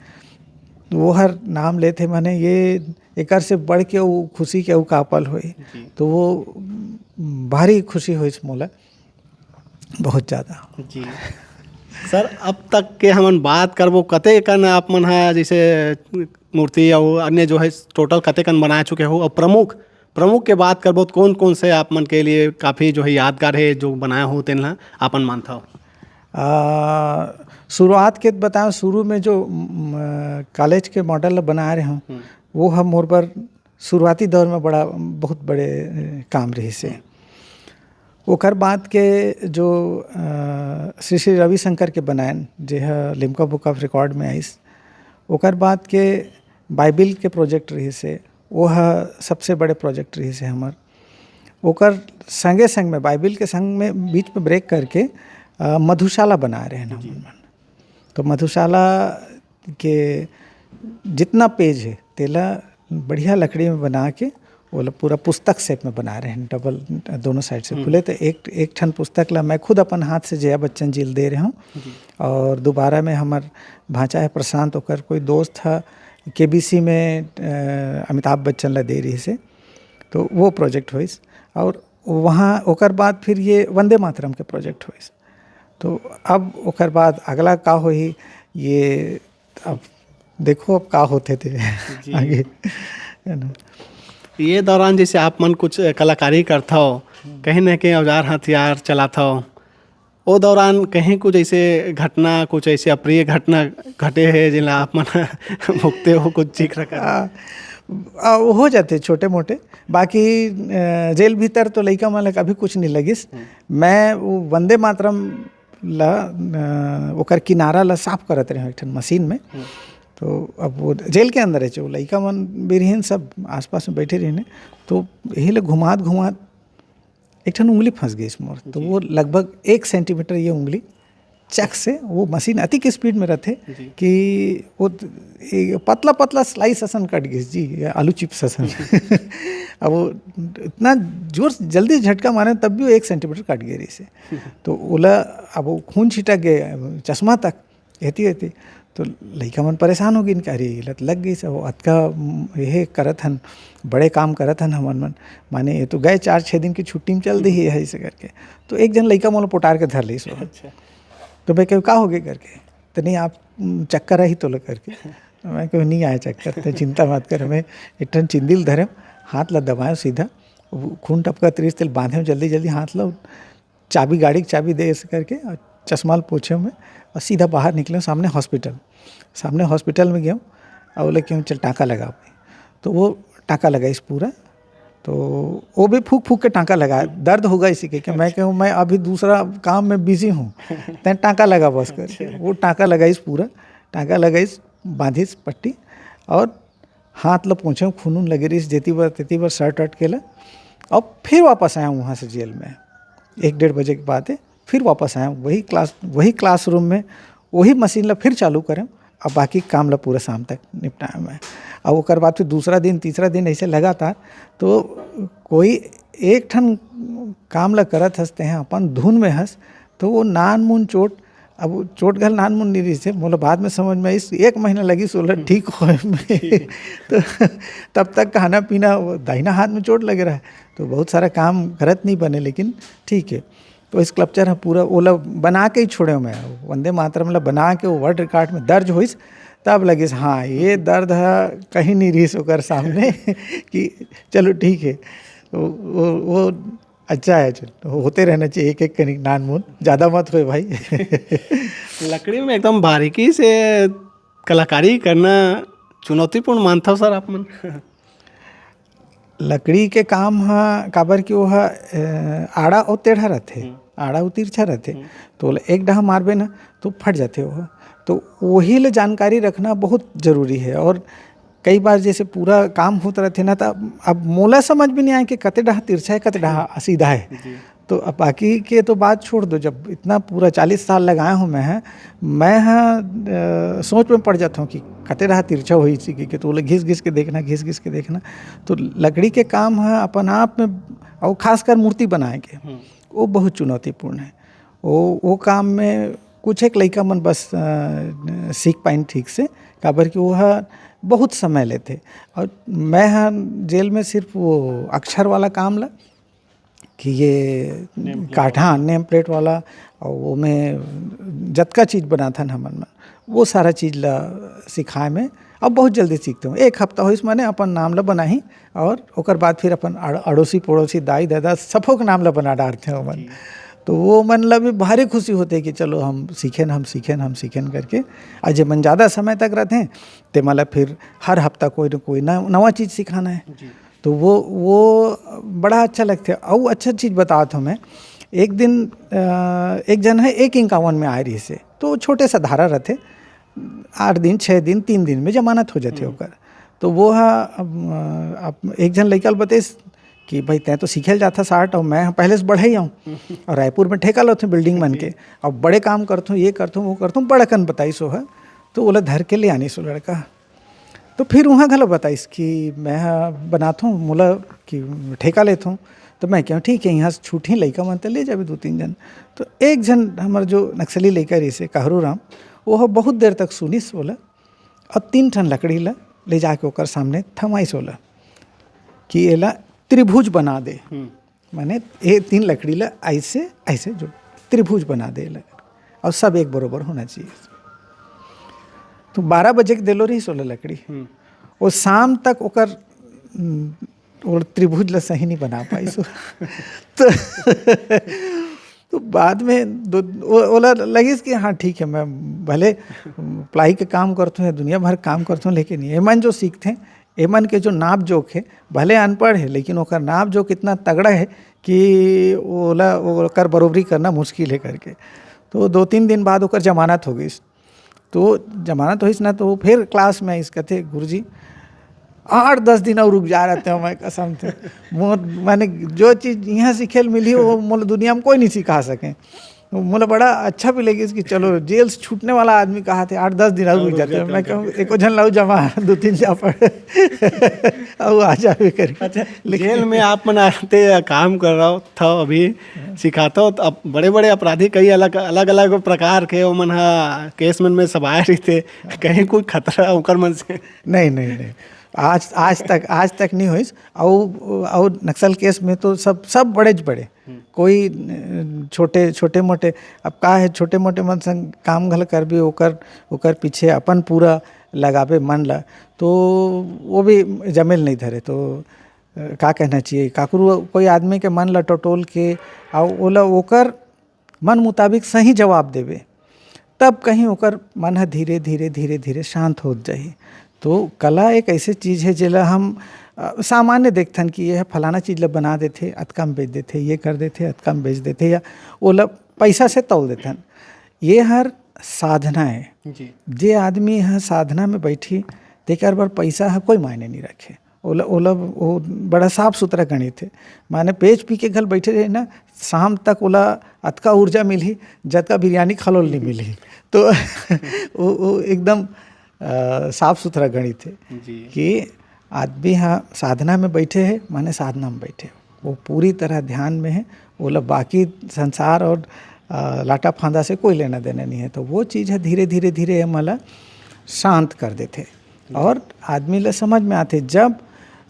वो हर नाम लेथे, माने ये एकर से बढ़ के वो खुशी के वो का पल होई। जी। तो वो भारी खुशी होइस मोला, बहुत ज़्यादा। जी। सर, अब तक के हमन बात करबो, कते कन आप मन ह जैसे मूर्ति अउ अन्य जो है total कते कन बना चुके हो, और प्रमुख, प्रमुख के बात करबो तो कौन कौन से आप मन के लिए काफ़ी जो है यादगार है, जो बनाए हो तेन ला आपन मानथव? आ, शुरुआत के बताओ, शुरू में जो, म, college के model बनाए रहे हूँ, हम्म। वो हम मोर बर शुरुआती दौर में बड़ा, बहुत बड़े, अ, काम रहिस हे। ओकर बाद के जो, अ, श्री श्री रविशंकर के बनायन, जे ह Limca Book of Record में आइस, ओकर बाद के बाइबिल के project रहिस हे, वो ह सबसे बड़े project रहिस हे हमर। ओकर संगे संग में, बाइबिल के संग में बीच में break करके, अ, मधुशाला बनाए रहे जी। हमन। तो मधुशाला के जितना page हे, तेला बढ़िया लकड़ी में बना के ओला पूरा पुस्तक shape में बना रहे हैं, double, दोनों side से हम्म। खुले। तो एक, एक ठन पुस्तक ला मैं खुद अपन हाथ से जया बच्चन जी ल दे रहे हूँ। जी। और दोबारा में हमर भांचा है प्रशांत, ओकर कोई दोस्त ह, केबीसी में, अ, अमिताभ बच्चन ला दे रहिस हे, तो वो project होइस। और वहाँ ओकर बाद फिर ये वंदे मातरम के project होइस। तो अब ओकर बाद अगला का होही, ये अब देखो अब का होथे ते जी। आगे, है ना? ये दौरान जैसे आप मन कुछ कलाकारी करथव, हम्म। कहीं ना कहीं औजार हथियार चलाथव, ओ दौरान कहीं कुछ ऐसे घटना, कुछ ऐसे अप्रिय घटना घटे हे, जेला आप मन भुगते हो, कुछ जिक्र कर? आ, आ, हो जाथे छोटे मोटे, बाकी, अ, जेल भीतर तो लइका मन ला कभी कुछ नहीं लगिस। हम्म। मैं वो वंदे मातरम ला, अ, ओकर किनारा ला साफ करत रहे एक ठन मशीन में। हम्म। तो अब वो जेल के अंदर हे, जो लइका मन भी रहिन, सब आसपास में बैठे रहिन, तो यही ले घुमात घुमात एक ठन उंगली फंस गई मोर। तो जी। वो लगभग एक सेंटीमीटर ये उंगली चक से, वो मशीन अतिक स्पीड में रहथे जी। कि वो त-, एक पतला पतला स्लाइस असन कट गई जी, आलू चिप्स असन। अब वो इतना जोर से, जल्दी झटका मारे, तब भी वो एक सेंटीमीटर कट गई रहिसे। तो ओला, अब वो खून छिटक गए चश्मा तक, एती एती। तो लइका मन परेशान हो गइन कि अरे, ये लत लग गई सब, अतका, उम, ये करत हन, बड़े काम करत हन हमन मन, माने ये तो गए चार छः दिन की छुट्टी में चल दी है, ऐसे करके। तो एक जन लइका मोला पोटार के धर लीस। अच्छा। तो मैं कहूँ, "का हो गए?" करके। "तो नहीं, आप, उम, चक्कर आही तोला?" करके। मैं कहूँ, "नहीं आए चक्कर, तो चिंता मत कर।" मैं एक ठन चिंदिल धरे, हाथ ला दबाए सीधा, वो खून टपकत रहिस, तेल बांधे में जल्दी जल्दी हाथ ला, चाबी, गाड़ी की चाबी दे ऐसे करके, और चश्मा ल पोछे में, और सीधा बाहर निकले सामने हॉस्पिटल। सामने हॉस्पिटल में गया, और बोले कि चल टाँका लगा। तो वो टाँका लगाइस पूरा, तो वो भी फूक फूक के टाँका लगा, दर्द होगा इसी के, कि मैं कहूँ, "मैं अभी दूसरा काम में बिजी हूँ, तैं टाँका लगा बस," करके। अच्छा। वो टाँका लगाइस पूरा, टाँका लगाइस, बांधिस पट्टी, और हाथ ल पोंछे, खून उन लगे रहिस, जेती बर तेती बर शर्ट अटकेला। अब फिर वापस आया वहाँ से जेल में, एक डेढ़ बजे के बाद फिर वापस आया वही क्लास, वही क्लासरूम में, वही मशीन ला फिर चालू करें, अब बाकी काम ला पूरा शाम तक निपटाए मैं। अब ओकर बाद फिर दूसरा दिन, तीसरा दिन ऐसे लगातार, तो कोई एक ठन काम ला करत हस, तें अपन धुन में हस, तो वो नान मुन चोट, अब वो चोट घल नान मुन नहीं रहिसे, मोला बाद में समझ में आइस, एक महीना लगिस ओला ठीक होए में। तो तब तक खाना पीना, वो दाहिना हाथ में चोट लगे रहा, तो बहुत सारा काम करत नहीं बने, लेकिन ठीक है। तो स्कल्पचर ह पूरा ओला बना के ही छोड़े मैं, वंदे मातरम ला बना के वो वर्ल्ड रिकॉर्ड में दर्ज होइस, तब लगिस, हाँ, ये दर्द ह कहीं नहीं रहिस ओकर सामने कि चलो ठीक है, वो, वो, वो अच्छा है, चल, होते रहना चाहिए एक एक कनिक नान मुन, ज़्यादा मत होए भाई। लकड़ी में एकदम बारीकी से कलाकारी करना चुनौतीपूर्ण मानथव सर आप मन? लकड़ी के काम ह, काबर कि वो ह, अ, आड़ा अउ टेढ़ा रथे, हम्म। आड़ा अउ तिरछा रथे, हम्म। तो ओला एक डहा मारबे ना, तो फट जाथे वो। तो वही ले जानकारी रखना बहुत जरूरी है। और कई बार जैसे पूरा काम होत रथे ना, त अब मोला समझ भी नहीं आए कि कते डहा तिरछा है, कते डहा सीधा है। जी। तो अब बाकी के तो बात छोड़ दो, जब इतना पूरा चालीस साल लगाए हूँ मैं ह, मैं ह, अ, सोच में पड़ जाता हूँ कि कते डहा तिरछा होही इसी के, कि तो ओला घिस घिस के देखना, घिस घिस के देखना। तो लकड़ी के काम ह अपन आप में, और खासकर मूर्ति बनाए के, हम्म। वो बहुत चुनौतीपूर्ण है। वो, वो काम में कुछ एक लइका मन बस, अ, सीख पाइन ठीक से, काबर कि वो ह बहुत समय लेथे। और मैं ह जेल में सिर्फ वो अक्षर वाला काम ला, कि ये नेम प्लेट काठ, वाला। हाँ, नेम प्लेट वाला, और वो में जतका चीज बनाथन हमन मन, वो सारा चीज ला सिखाए में अब बहुत जल्दी सीखते हूँ। एक हफ्ता होइस, माने अपन नाम ला बनाही, और ओकर बाद फिर अपन अड़-, अड़ोसी पड़ोसी, दाई ददा, सबो के नाम ला बना डारथे ओमन। जी। तो वो मन ला भी भारी खुशी होथे कि चलो हम सीखेन, हम सीखेन, हम सीखेन करके। और जे मन ज़्यादा समय तक रहथे, ते मन ला फिर हर हफ्ता कोई न कोई न-, नवा चीज सिखाना है। जी। तो वो, वो बड़ा अच्छा लगथे। अउ अच्छा चीज बतात हूँ मैं, एक दिन, अ, एक जन है एक इक्यावन में आए रहिसे, तो छोटे सा धारा रथे, आठ दिन, छः दिन, तीन दिन में जमानत हो जाथे हम्म। ओकर। तो वो ह, अब, अब एक झन लइका ल बतेस कि भाई, तैं तो सीखे ल जाथस art, और मैं ह पहले से बढ़ई हूँ, और रायपुर में ठेका लेथों building मन के, जी। अब बड़े काम करथों, ये करथों, वो करथों, बड़ अकन बताइस वो ह। तो ओला धर के ले आनिस वो लड़का। तो फिर उहाँ घलो बताइस कि मैं ह बनाथों, मोला कि ठेका लेथों। तो मैं कहूँ, "ठीक है, यहाँ से छूटही लइका मन, त ले जाबे दू तीन झन।" तो एक झन हमर जो नक्सली लइका रहिसे, काहरू राम, वो ह बहुत देर तक सुनिस ओला, और तीन ठन लकड़ी ला ले जाके ओकर सामने थमाइस ओला कि एला त्रिभुज बना दे। हम्म। माने ये तीन लकड़ी ला ऐसे, ऐसे जो त्रिभुज बना दे एला, और सब एक बरोबर होना चाहिए। तो बारह बजे के देलो रहिस ओला लकड़ी, हम्म। वो शाम तक ओकर, हम्म, वो त्रिभुज ला सही नहीं बना पाइस। तो, तो बाद में दो, वो, ओला लगिस कि हाँ, ठीक है, मैं भले प्लाई के काम करथों या दुनिया भर काम करथों, लेकिन ये मन जो सीखथे, एमन के जो नाप जोख हे, भले अनपढ़ हे, लेकिन ओकर नाप जोख इतना तगड़ा हे कि ओला, ओकर बरोबरी करना मुश्किल हे करके। तो दो तीन दिन बाद ओकर जमानत हो गइस। तो जमाना तो होइस ना, तो वो फिर क्लास में आइस, कथे, "गुरुजी, आठ दस दिन और रुक जा रहते हो, मैं कसम से, मोर, माने, जो चीज यहाँ सीखे ल मिली, वो मोला दुनिया में कोई नहीं सिखा सके।" मोला बड़ा अच्छा भी लगिस कि चलो, जेल से छूटने वाला आदमी कहा थे, "आठ दस दिन और रुक जाते हैं।" मैं कहूँ, "एको झन लाऊ जमा, दो तीन जा पढ़, और आ जावे करके।" अच्छा, लेकिन जेल में आप मन आते या काम कर रहा हो, था अभी सिखाता हो, तो अब बड़े-बड़े अपराधी कई अलग, अलग-अलग प्रकार के, ओमन ह केस मन में सब आए रहिथे, कहीं कोई खतरा ओकर मन से? नहीं, नहीं, नहीं। आज, आज तक, आज तक नहीं होइस। अउ, अउ नक्सल केस में तो सब, सब बड़े ज बड़े। हम्म। कोई, अ, छोटे, छोटे मोटे, अब का है, छोटे मोटे मन संग काम घल करबे, ओकर, ओकर पीछे अपन पूरा लगाबे मन ला, तो वो भी जमेल नहीं धरे। तो, अ, का कहना चाहिए, काकरू कोई आदमी के मन ला टटोल के, अउ ओला ओकर मन मुताबिक सही जवाब देबे, तब कहीं ओकर मन ह धीरे, धीरे, धीरे, धीरे शांत होत जाही। तो कला एक ऐसे चीज है, जेला हम, अ, सामान्य देखथन कि ये फलाना चीज ला बना देथे, अतका म बेच देथे, ये कर देथे, अतका म बेच देथे, या ओला पैसा से तौल देथन। ये हर साधना है। जी। जे आदमी ह साधना में बैठी, तेकर बर पैसा ह कोई मायने नहीं रखे। ओला, ओला, वो बड़ा साफ सुथरा गणित है। माने, बेच पी के घल बैठे रहे ना, शाम तक ओला अतका ऊर्जा मिलही, जतका बिरयानी खा ले ल नहीं मिलही। तो वो, वो एकदम, अ, साफ सुथरा गणित है जी। कि आदमी ह साधना में बैठे है, माने साधना में बैठे, वो पूरी तरह ध्यान में है, ओला बाकी संसार और, अ, लाटा फांदा से कोई लेना देना नहीं है। तो वो चीज है, धीरे, धीरे, धीरे ये मला शांत कर देथे। और आदमी ला समझ में आथे, जब,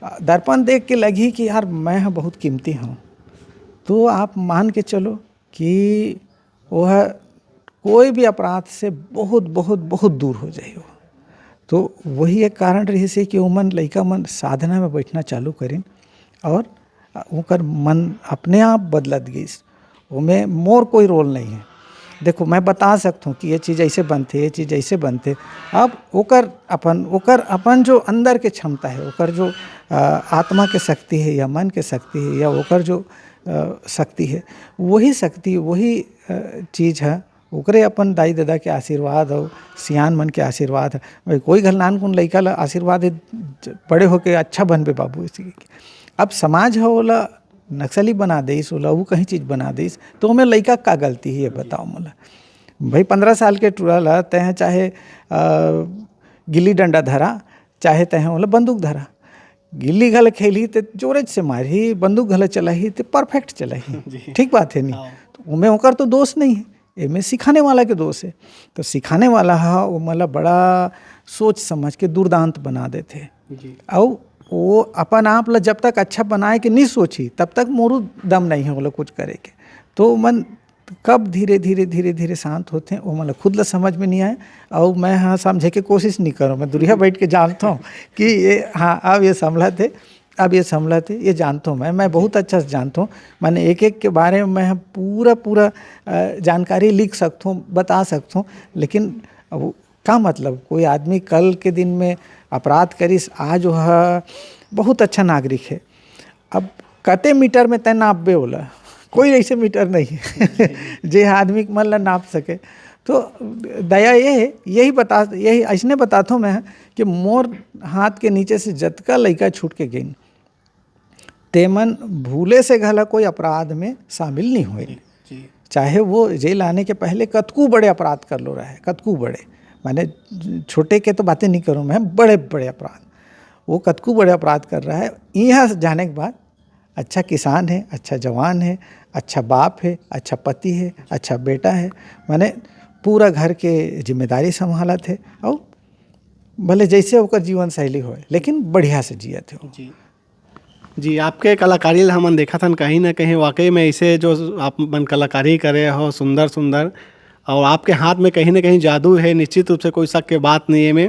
अ, दर्पण देख के लगही कि यार, मैं ह बहुत कीमती हूँ, तो आप मान के चलो कि वो ह कोई भी अपराध से बहुत, बहुत, बहुत दूर हो जाही वो। तो वही एक कारण रहिस हे कि ओमन, लइका मन साधना में बैठना चालू करिन और ओकर मन अपने आप बदलत गइस। ओमे मोर कोई रोल नहीं है। देखो, मैं बता सकता हूँ कि ये चीज़ ऐसे बनथे, ये चीज़ ऐसे बनथे। अब ओकर अपन, ओकर अपन जो अंदर के क्षमता है, ओकर जो, अ, आत्मा के शक्ति है या मन के शक्ति है या ओकर जो, अ, शक्ति है, वही शक्ति, वही, अ, चीज़ है, ओकरे अपन दाई ददा के आशीर्वाद हो, सियान मन के आशीर्वाद है। भाई, कोई घर नानकुन लइका ला आशीर्वाद दे, बड़े होके अच्छा बनबे बाबू, इसी के। अब समाज ह ओला नक्सली बना देइस, ओला ऊ कहीं चीज बना देइस, तो ओमे लइका का गलती है, ये बताओ मोला। भाई, पंद्रह साल के टूरा ला तैं चाहे, अ, गिल्ली डंडा धरा, चाहे तैं ओला बंदूक धरा, गिल्ली घला खेलही ते जोरेच से मारही, बंदूक घला चलाही ते perfect चलाही। जी। ठीक बात है नी? हाँ। तो ओमे ओकर तो दोष नहीं है, एमे सिखाने वाला के दोष है। तो सिखाने वाला ह ओमन ला बड़ा सोच समझ के दुर्दांत बना देथे। जी। अउ वो अपन आप ला जब तक अच्छा बनाए के नहीं सोची, तब तक मोरू दम नहीं है ओला कुछ करे के। तो मन कब धीरे, धीरे, धीरे, धीरे शांत होथे, ओमन ला खुद ला समझ में नहीं आए। अउ मैं ह समझे के कोशिश नहीं करूँ, मैं दूरिहा बैठ के जानता हूँ कि ये, हाँ, अब ये संभलत है, अब ये संभलत है, ये जानता हूँ मैं, मैं बहुत अच्छा से जानता हूँ। माने एक-एक के बारे में मैं ह पूरा, पूरा, अ, जानकारी लिख सकता हूँ, बता सकता हूँ, लेकिन अब वो का मतलब, कोई आदमी कल के दिन में अपराध करिस, आज वो ह बहुत अच्छा नागरिक है। अब कते मीटर में तैं नापबे ओला? कोई ऐसे मीटर नहीं है, जे आदमी के मन ला नाप सके। तो दया ये है, यही बता, यही अइसने बताथों मैं कि मोर हाथ के नीचे से जतका लइका छूट के गइन, तेमन भूले से घला कोई अपराध में शामिल नहीं होए। जी। चाहे वो जेल आने के पहले कतकू बड़े अपराध कर लो रहे, कतकू बड़े, माने छोटे के तो बातें नहीं करूँ मैं, बड़े बड़े अपराध, वो कतकू बड़े अपराध कर रहा है। यहाँ से जाने के बाद अच्छा किसान है, अच्छा जवान है, अच्छा बाप है, अच्छा पति है, अच्छा बेटा है, माने पूरा घर के जिम्मेदारी संभालत है। और भले जैसे ओकर जीवन शैली होए, लेकिन बढ़िया से जियत है वो। जी। जी, आपके कलाकारी ला हमन देखत हन, कहीं ना कहीं वाकई में ऐसे जो आप मन कलाकारी करे हो, सुंदर सुंदर, और आपके हाथ में कहीं ना कहीं जादू है, निश्चित रूप से कोई शक के बात नहीं है में।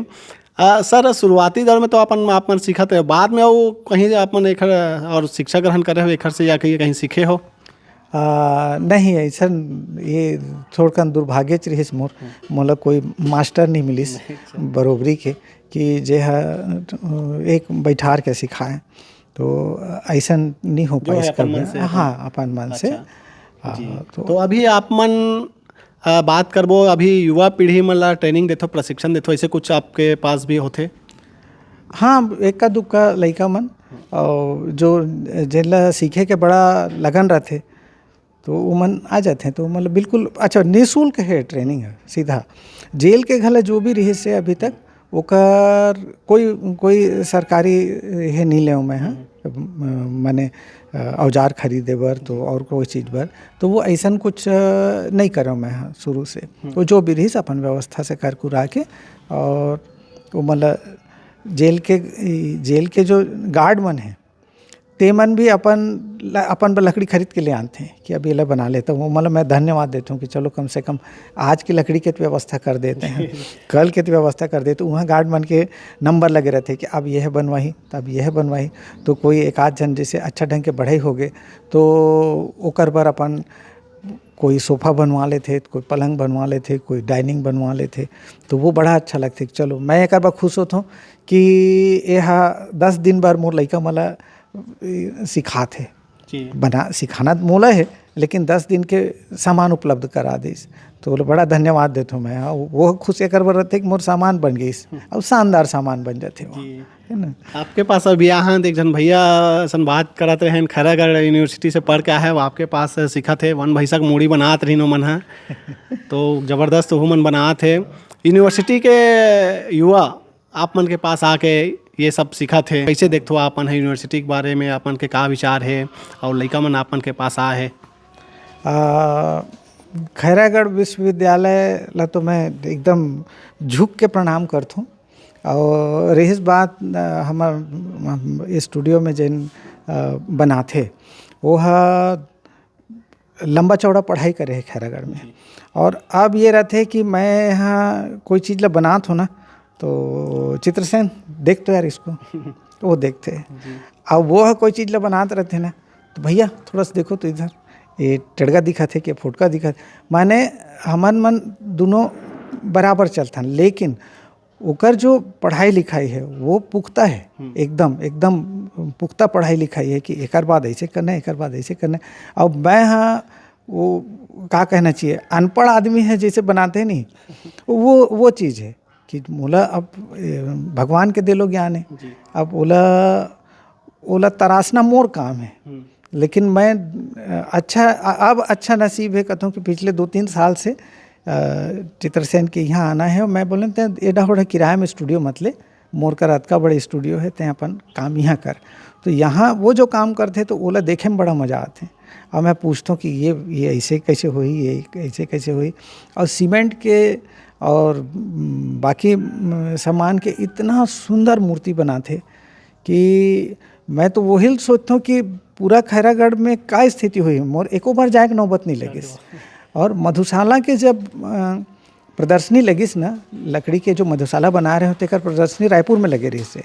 अ, सर, शुरुआती दौर में तो अपन, आप मन सीखत रहे, बाद में वो कहीं आप मन एखर और शिक्षा ग्रहण करे हो, एखर से या कहीं, कहीं सीखे हो? आ, नहीं, ऐसा ये थोड़कन दुर्भाग्य च रहिस मोर, हम्म। मोला कोई मास्टर नहीं मिलिस नहीं, अच्छा। बरोबरी के, कि जे ह, अ, एक बैठार के सिखाए, तो ऐसा नहीं हो जो पाइस है अपन कभी। मन से, अपन हाँ, अपन मन से। अच्छा। हाँ, जी। तो तो अभी आप मन अ, बात करबो, अभी युवा पीढ़ी मन ला ट्रेनिंग देथो, प्रशिक्षण देथो, ऐसे कुछ आपके पास भी होथे? हाँ, एक्का दुक्का लइका मन, और जो, जेन ला सीखे के बड़ा लगन रथे, तो वो मन आ जाथे। तो मतलब बिल्कुल, अच्छा, निःशुल्क है ट्रेनिंग, है सीधा। जेल के घला जो भी रहिस हे अभी तक, ओकर कोई, कोई सरकारी हे नहीं लेव मैं, हाँ। माने, अ, औजार खरीदे बर तो और कोई चीज़ बर, तो वो ऐसन कुछ, अ, नहीं करेव मैं, हाँ, शुरू से। वो जो भी रहिस अपन व्यवस्था से कर कुरा के, और वो मतलब जेल के, ई, जेल के जो गार्ड मन हे, ते मन भी अपन ल-, अपन बर लकड़ी खरीद के ले आनथे कि अब ये ला बना लेता हूँ। मतलब मैं धन्यवाद देता हूँ कि चलो कम से कम आज की लकड़ी के तो व्यवस्था कर देते हैं, कल के तो व्यवस्था कर देते, वहाँ गार्ड मन के नंबर लगे रहते कि अब यह बनवाही, तब यह बनवाही। तो कोई एक आध झन जैसे अच्छा ढंग के बढ़ई हो गए, तो ओकर बर अपन कोई सोफा बनवा लेथे, कोई पलंग बनवा लेथे, कोई डाइनिंग बनवा लेथे, तो वो बड़ा अच्छा लगथे। चलो, मैं एकर बर खुश होत हूँ कि ये हा दस दिन बर मोर लइका मन ला, ए, सिखात हे। जी। बना, सिखाना मोला हे, लेकिन दस दिन के सामान उपलब्ध करा दिस, तो बोले, बड़ा धन्यवाद देत हूँ मैं। हाँ, वो खुश एकर बर रहथे कि मोर सामान बन गइस, और शानदार सामान बन जाथे वो, जी। है ना? आपके पास अभी यहाँ एक झन भैया सन बात करत रहेन, खैरागढ़ यूनिवर्सिटी से पढ़ के आए हैं, वो आपके पास सीखत हे, वन भैंसा के मूड़ी बनात रहिन ओमन ह। तो जबरदस्त ओहू मन बनात हे। यूनिवर्सिटी के युवा आप मन के पास आके ये सब सीखत हे, कैसे देखथो आप मन ह यूनिवर्सिटी के बारे में, आप मन के का विचार हे, और लइका मन आप मन के पास आए हे? आ, खैरागढ़ विश्वविद्यालय ला तो मैं एकदम झुक के प्रणाम करथूँ। और रहिस बात, अ, हमर, हम, स्टूडियो में जेन, अ, बनाथे, वो ह लंबा चौड़ा पढ़ाई करे हे खैरागढ़ में। जी। और अब ये रहथे कि मैं यहाँ कोई चीज़ ला बनात हो ना, तो चित्रसेन, देख तो यार इसको, वो देखथे। जी। अब वो ह कोई चीज़ ला बनात रहथे ना, तो भैया थोड़ा सा देखो तो इधर, ये टेड़गा दिखत हे कि फोटका दिखत? माने हमन मन दोनों बराबर चलथन, लेकिन ओकर जो पढ़ाई लिखाई हे, वो पुख्ता हे, हम्म। एकदम, एकदम पुख्ता पढ़ाई लिखाई हे कि एकर बाद ऐसे करना हे, एकर बाद ऐसे करना हे। अब मैं हाँ, वो का कहना चाहिए, अनपढ़ आदमी हे जैसे बनाते नहीं, वो, वो चीज़ हे कि मोला अब, ए, भगवान के देलो ज्ञान हे। जी। अब ओला, ओला तराशना मोर काम हे। हम्म। लेकिन मैं, अ, अच्छा, अ-, अब अच्छा नसीब हे, कहता हूँ कि पिछले दो तीन साल से, अ, चित्रसेन के यहाँ आना हे। मैं बोलें, "तैं एडा ओडा किराया में स्टूडियो मत ले, मोर कर अतका बड़े स्टूडियो हे, तैं अपन काम यहाँ कर।" तो यहाँ वो जो काम करथे, तो ओला देखे में बड़ा मजा आथे। अब मैं पूछता हूँ कि ये, ये ऐसे कैसे होही, ये ऐसे कैसे होही? और सीमेंट के और, उम, बाकी, उम, सामान के इतना सुंदर मूर्ति बनाथे कि मैं तो वही सोचता हूँ कि पूरा खैरागढ़ में का स्थिति होही, मोर एको बार जाए के नौबत नहीं लगिस। अरे वाह। और मधुशाला के जब, अ, प्रदर्शनी लगिस ना, लकड़ी के जो मधुशाला बना रहे हो, तेकर प्रदर्शनी रायपुर में लगे रहिस हे।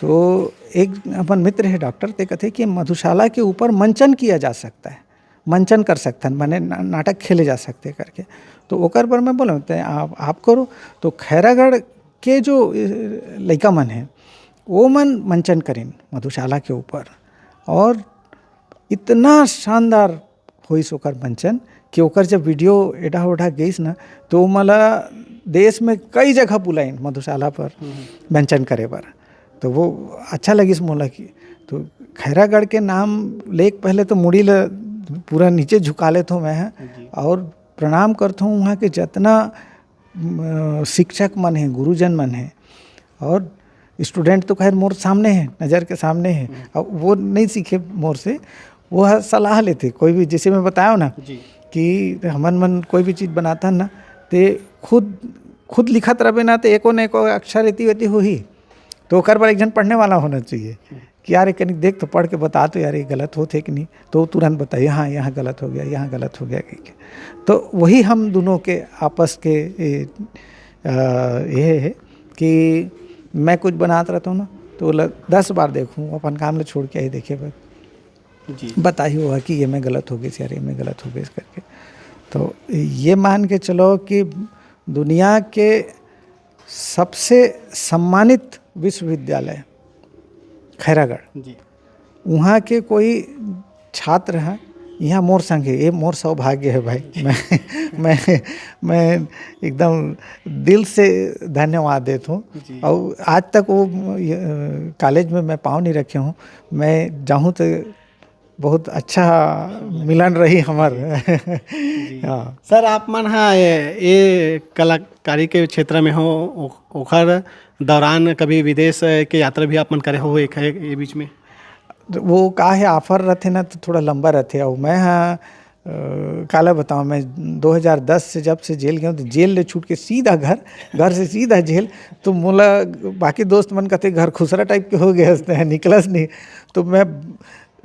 तो एक अपन मित्र हे डॉक्टर, ते कथे कि मधुशाला के ऊपर मंचन किया जा सकता है, मंचन कर सकथन, माने ना-, नाटक खेले जा सकथे करके। तो ओकर बर मैं बोलें, "तैं आप, आप करो।" तो खैरागढ़ के जो, ए, लइका मन हे, वो मन मंचन करिन मधुशाला के ऊपर, और इतना शानदार होइस ओकर मंचन कि ओकर जब वीडियो एडा ओडा गइस ना, तो ओमन ला देश में कई जगह बुलाइन मधुशाला पर हम्म। मंचन करे बर। तो वो अच्छा लगिस मोला कि, तो खैरागढ़ के नाम लेके पहले तो मुड़ी ला पूरा नीचे झुका लेथों मैं ह, जी। और प्रणाम करथों वहाँ के जतना, म, शिक्षक मन हे, गुरुजन मन हे, और स्टूडेंट तो खैर मोर सामने हे, नज़र के सामने हे। हम्म। अब वो नहीं सीखे मोर से, वो ह सलाह लेथे। कोई भी, जैसे मैं बतायो ना जी। कि हमन मन कोई भी चीज़ बनाथन ना, ते खुद, खुद लिखत रहबे ना, ते एको न एको अक्षर एती वेती होही। तो ओकर बर एक झन पढ़ने वाला होना चाहिए हम्म। कि यार, ये कनिक देख तो, पढ़ के बता तो यार, ये गलत होत हे कि नहीं? तो वो तुरंत बताही, "हाँ, यहाँ गलत हो गया, यहाँ गलत हो गया," कह के। तो वही हम दोनों के आपस के, ए, अ, ये हे कि मैं कुछ बनात रहता हूँ ना, तो ओला दस बार देखूँ, अपन काम ला छोड़ के आई देखे बर। जी। बताही वो ह कि ये में गलत हो गइस, यार, ये में गलत हो गइस करके। तो ये मान के चलो कि दुनिया के सबसे सम्मानित विश्वविद्यालय खैरागढ़, जी। उहाँ के कोई छात्र ह, यहाँ मोर संग हे, ये मोर सौभाग्य हे भाई। मैं मैं मैं एकदम दिल से धन्यवाद देत हूँ। जी। और आज तक वो, ये, अ, कॉलेज में मैं पाँव नहीं रखे हूँ। मैं जाहूँ तो बहुत अच्छा मिलन रही हमर। हाँ। सर, आप मन हा ये, ये कलाकारी के क्षेत्र में हो, ओ-, ओखर दौरान कभी विदेश के यात्रा भी आप मन करे हो एक, एक, ये बीच में? वो का हे, ऑफर रथे ना तो थोड़ा लंबा रथे। और मैं हा, अ, काला बताऊँ, मैं दो हज़ार दस से जब से जेल गया हूँ तो जेल ले छूट के सीधा घर, घर से सीधा जेल। तो मोला बाकी दोस्त मन कहते घर खुसरा टाइप के हो गए हंसते हैं, निकलस नहीं। तो मैं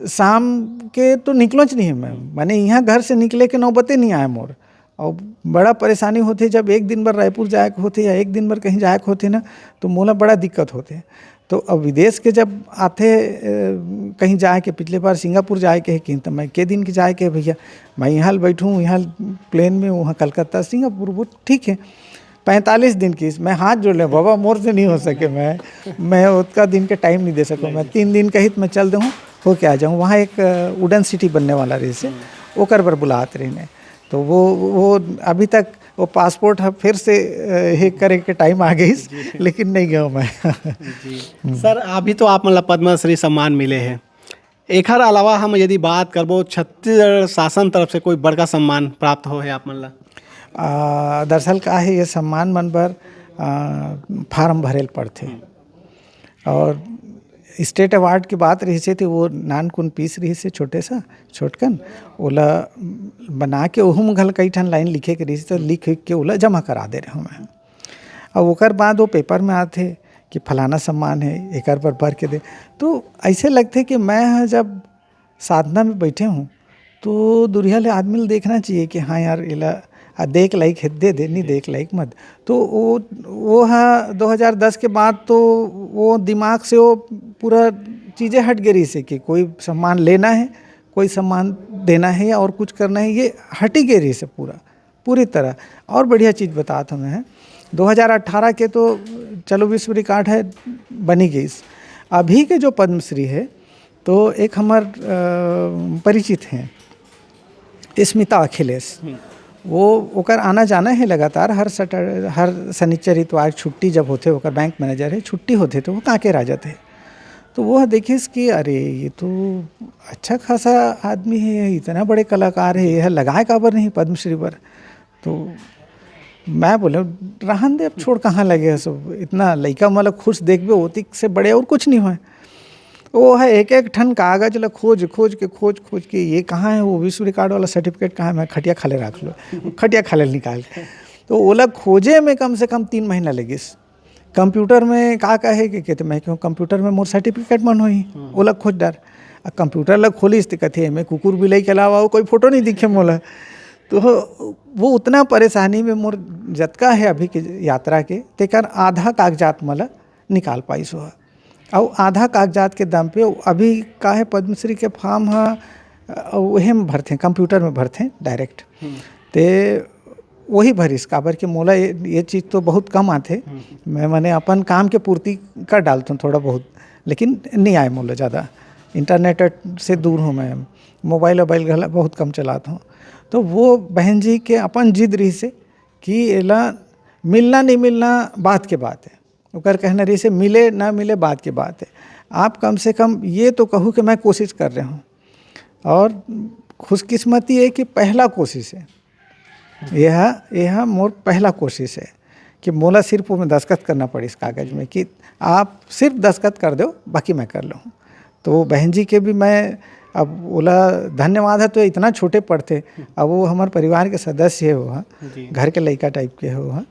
शाम के तो निकलोच नहीं मैं, माने यहाँ घर से निकले के नौबते नहीं आए मोर। और बड़ा परेशानी होथे, जब एक दिन बर रायपुर जाए के होथे या एक दिन बर कहीं जाए के होथे ना, तो मोला बड़ा दिक्कत होथे। तो अब विदेश के जब आथे, अ, कहीं जाए के, पिछले बार सिंगापुर जाए के हे कि, तो मैं के दिन के जाए के हे भैया, मैं यहाँ बैठूँ, यहाँ प्लेन में, वहाँ कलकत्ता, सिंगापुर, वो ठीक है। पैंतालीस दिन की, मैं हाथ जोड़ ले बाबा, मोर से नहीं हो सके, मैं मैं उतना दिन के टाइम नहीं दे सकूँ। मैं तीन दिन कहित मैं चल दूँ, होके आ जाऊँ। वहाँ एक वुडन सिटी बनने वाला रहिस हे, ओकर बर बुलात रहिन हे। तो वो वो अभी तक वो पासपोर्ट ह फिर से, अ, हे करे के टाइम आ गइस, लेकिन नहीं गया मैं। जी। सर, अभी तो आप मन ला पद्मश्री सम्मान मिले हे, एखर अलावा हम यदि बात करबो, छत्तीसगढ़ शासन तरफ से कोई बड़का सम्मान प्राप्त हो हे आप मन ला? आ, दरअसल का हे, ये सम्मान मन बर, आ, फार्म भरेल पड़थे। और स्टेट अवार्ड की बात रहिस हे, तो वो नानकुन पीस रहिस हे, छोटे सा, छोटकन, ओला बना के ओहू में घल कई ठन लाइन लिखे के रहिस हे, तो लिख के ओला जमा करा दे रहे हूँ मैं। अब ओकर बाद वो पेपर में आथे कि फलाना सम्मान है, एकर पर भर के दे। तो ऐसे लगथे कि मैं ह जब साधना में बैठे हूँ, तो दुरिहा ले आदमी ल देखना चाहिए कि हाँ यार, एला आ देख लाइक है, दे दे, नहीं देख लाइक मत। तो वो, वो हा दो हज़ार दस के बाद तो वो दिमाग से वो पूरा चीज़ें हट गई रहिस हे कि कोई सम्मान लेना है, कोई सम्मान देना है या और कुछ करना है, ये हट ही गई रहिस हे पूरा, पूरी तरह। और बढ़िया चीज़ बतात हूँ मैं, दो हज़ार अठारह के तो चलो विश्व रिकॉर्ड है, बनी गई। अभी के जो पद्मश्री है, तो एक हमर, अ, परिचित हैं, स्मिता अखिलेश। वो, ओकर आना जाना है लगातार, हर सैटरडे, हर शनिचर, इतवार छुट्टी जब होथे, ओकर बैंक मैनेजर है, छुट्टी होथे, तो वो कांकेर आ जाथे। तो वो देखिस कि अरे, ये तो अच्छा खासा आदमी है, इतना बड़े कलाकार है, ये लगाए काबर नहीं पद्मश्री बर? तो मैं बोले, "रहन दे, अब छोड़, कहाँ लगे है सब, इतना लइका मन ल खुश देखबे, ओतिक से बड़े और कुछ नहीं होय।" वो है, एक एक ठन कागज ल खोज खोज के, खोज खोज के, ये कहाँ है, वो विश्व रिकॉर्ड वाला सर्टिफिकेट कहाँ है, मैं खटिया खाले रख लो, खटिया खाले निकाल के। तो ओला खोजे में कम से कम तीन महीना लगिस। कंप्यूटर में का का है कि, कि तो मैं कहूँ, "कंप्यूटर में मोर सर्टिफिकेट मन होही, ओला खोज डार।" अब कंप्यूटर ला खोलिस तो कथे, "एमे कुकुर बिलाई के अलावा अउ कोई फोटो नहीं दिखे मोला।" तो वो उतना परेशानी में मोर जतका है अभी के यात्रा के, तेकर आधा कागजात मोला निकाल पाइस हो। अउ आधा कागजात के दम पे अभी का है, पद्मश्री के फॉर्म ह, अ, उहे में भरथे, कंप्यूटर में भरथे डायरेक्ट। ते वही भरिस, काबर कि मोला ये, ये चीज़ तो बहुत कम आथे। मैं, माने, अपन काम के पूर्ति कर डालथों थोड़ा बहुत, लेकिन नहीं आए मोला ज़्यादा। इंटरनेट से दूर हूँ मैं, मोबाइल वोबाइल घला बहुत कम चलात हूँ। तो वो बहन जी के अपन जिद रहिस हे कि एला मिलना नहीं मिलना बात के बात है। ओकर कहना रहिस हे, "मिले ना मिले बात के बात है, आप कम से कम ये तो कहू कि मैं कोशिश कर रहे हूँ।" और खुशकिस्मती ये कि पहला कोशिश है, यह, यह मोर पहला कोशिश है कि मोला सिर्फ ओमे दस्तखत करना पड़िस कागज में कि आप सिर्फ दस्तखत कर दो, बाकी मैं कर लूँ। तो वो बहन जी के भी मैं, अब ओला धन्यवाद है तो इतना छोटे पड़थे, अब वो हमारे परिवार के सदस्य है, वो ह, जी। घर के लइका टाइप के हो ह।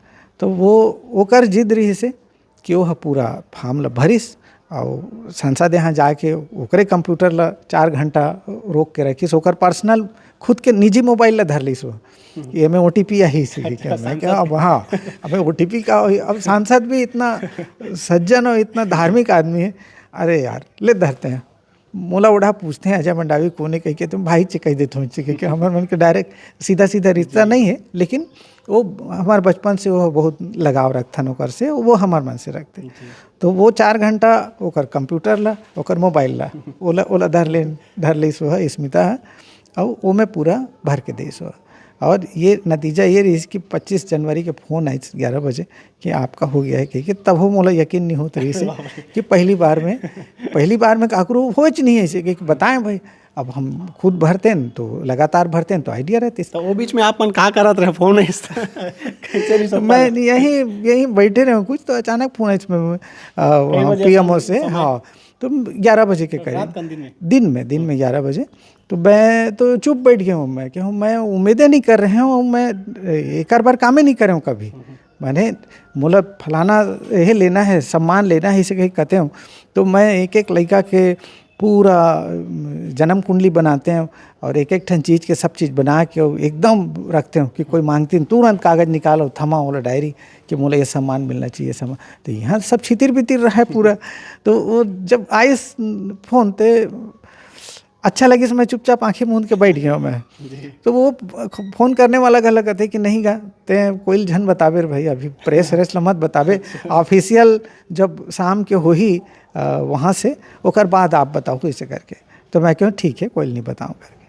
तो वो, ओकर जिद रहिस हे कि वो ह पूरा फॉर्म ल भरिस, अउ सांसद यहाँ जाके ओकरे कंप्यूटर ल चार घंटा रोक के रखिस, ओकर पर्सनल खुद के निजी मोबाइल ल धर लिस वो। ये में ओटीपी आही इसी के, मैं क्या, अब हाँ, अब ओटीपी का होही? अब सांसद भी इतना सज्जन और इतना धार्मिक आदमी है, अरे यार, ले धरते हैं। मोला ओढ़ा पूछते हैं, "अजय मंडावी कौन है?" कह के, "तुम भाई चे कह देते हो इनसे," क्योंकि हमारे मन के डायरेक्ट सीधा सीधा रिश्ता नहीं है, लेकिन वो हमारे बचपन से वो बहुत लगाव रखथन ओकर से, वो हमारे मन से रखते। तो वो चार घंटा ओकर कंप्यूटर ला, ओकर मोबाइल ला, ओला, ओला धर ले, धर ले सो है स्मिता है। अउ ओमे पूरा भर के देस हो। और ये नतीजा ये रहिस कि पच्चीस जनवरी के फोन आइस ग्यारह बजे कि आपका हो गया है कहिके, तभो मोला यकीन नहीं होत रहिस हे कि पहली बार में, पहली बार में काकरो होच नहीं ऐसे कि बताएं भाई। अब हम खुद भरतेन तो लगातार भरतेन तो idea रहतिस। तो वो बीच में आप मन का करत रहे, फोन आइस त कैसे नहीं सब मैं यही यही बैठे रहे कुछ, तो अचानक फोन आइस में, अ, कई वहाँ बजे पीएमओ अपन से, समय? हाँ, तो ग्यारह बजे के रात करीब। कन दिन में? दिन में, दिन में ग्यारह बजे। तो मैं तो चुप बैठ गया हूँ, मैं कहूँ, मैं उम्मीदें नहीं कर रहे हूँ, मैं एक बार कामे नहीं करे हूँ कभी। माने मोला फलाना ये लेना है, सम्मान लेना है, इसे कहीं कहते हो। तो मैं एक एक लड़का के पूरा, अम, जन्म कुंडली बनाते हैं और एक एक ठन चीज के सब चीज बना के वो एकदम रखते हो कि कोई मांगती तुरंत कागज निकालो, थमा वाला डायरी कि मोला ये सम्मान मिलना चाहिए, सम्मान। तो यहाँ सब छितिर बितिर रहा है पूरा। तो वो जब आइस फोन ते अच्छा लगिस, मैं चुपचाप आंखें मूंद के बैठ गया मैं। जी। तो वो फोन करने वाला घला कहते कि नहीं गा, ते कोई झन बताबे रे भाई, अभी प्रेस व्रेस ल मत बताबे, ऑफिशियल जब शाम के होही, अ, वहाँ से, ओकर बाद आप बताओ, ऐसे करके। तो मैं कहूँ ठीक है, कोई नहीं बताऊँ करके।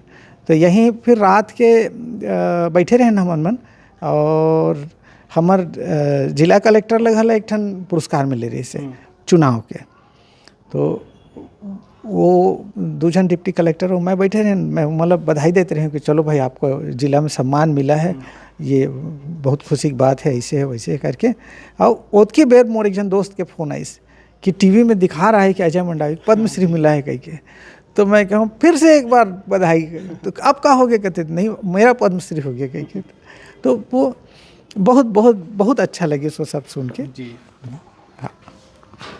तो यहीं फिर रात के, अ, बैठे रहे हमन मन, और हमर, अ, जिला कलेक्टर ल घला एक ठन पुरस्कार मिले रहिस हे हम्म। चुनाव के। तो वो दू झन डिप्टी कलेक्टर हो, मैं बैठे रहे, मैं मतलब बधाई देते रहे कि चलो भाई, आपको जिला में सम्मान मिला है, हम्म। ये बहुत खुशी की बात है, ऐसे है, वैसे है करके। और ओतकी बेर मोर एक झन दोस्त के फोन आइस कि टीवी में दिखा रहा है कि अजय मंडावी को पद्मश्री मिला है कहिके। तो मैं कहूँ फिर से एक बार बधाई, तो अब का हो गया कहते, नहीं, मेरा पद्मश्री हो गया कहिके। तो वो बहुत, बहुत, बहुत अच्छा लगे सो सब सुन के। जी। हाँ।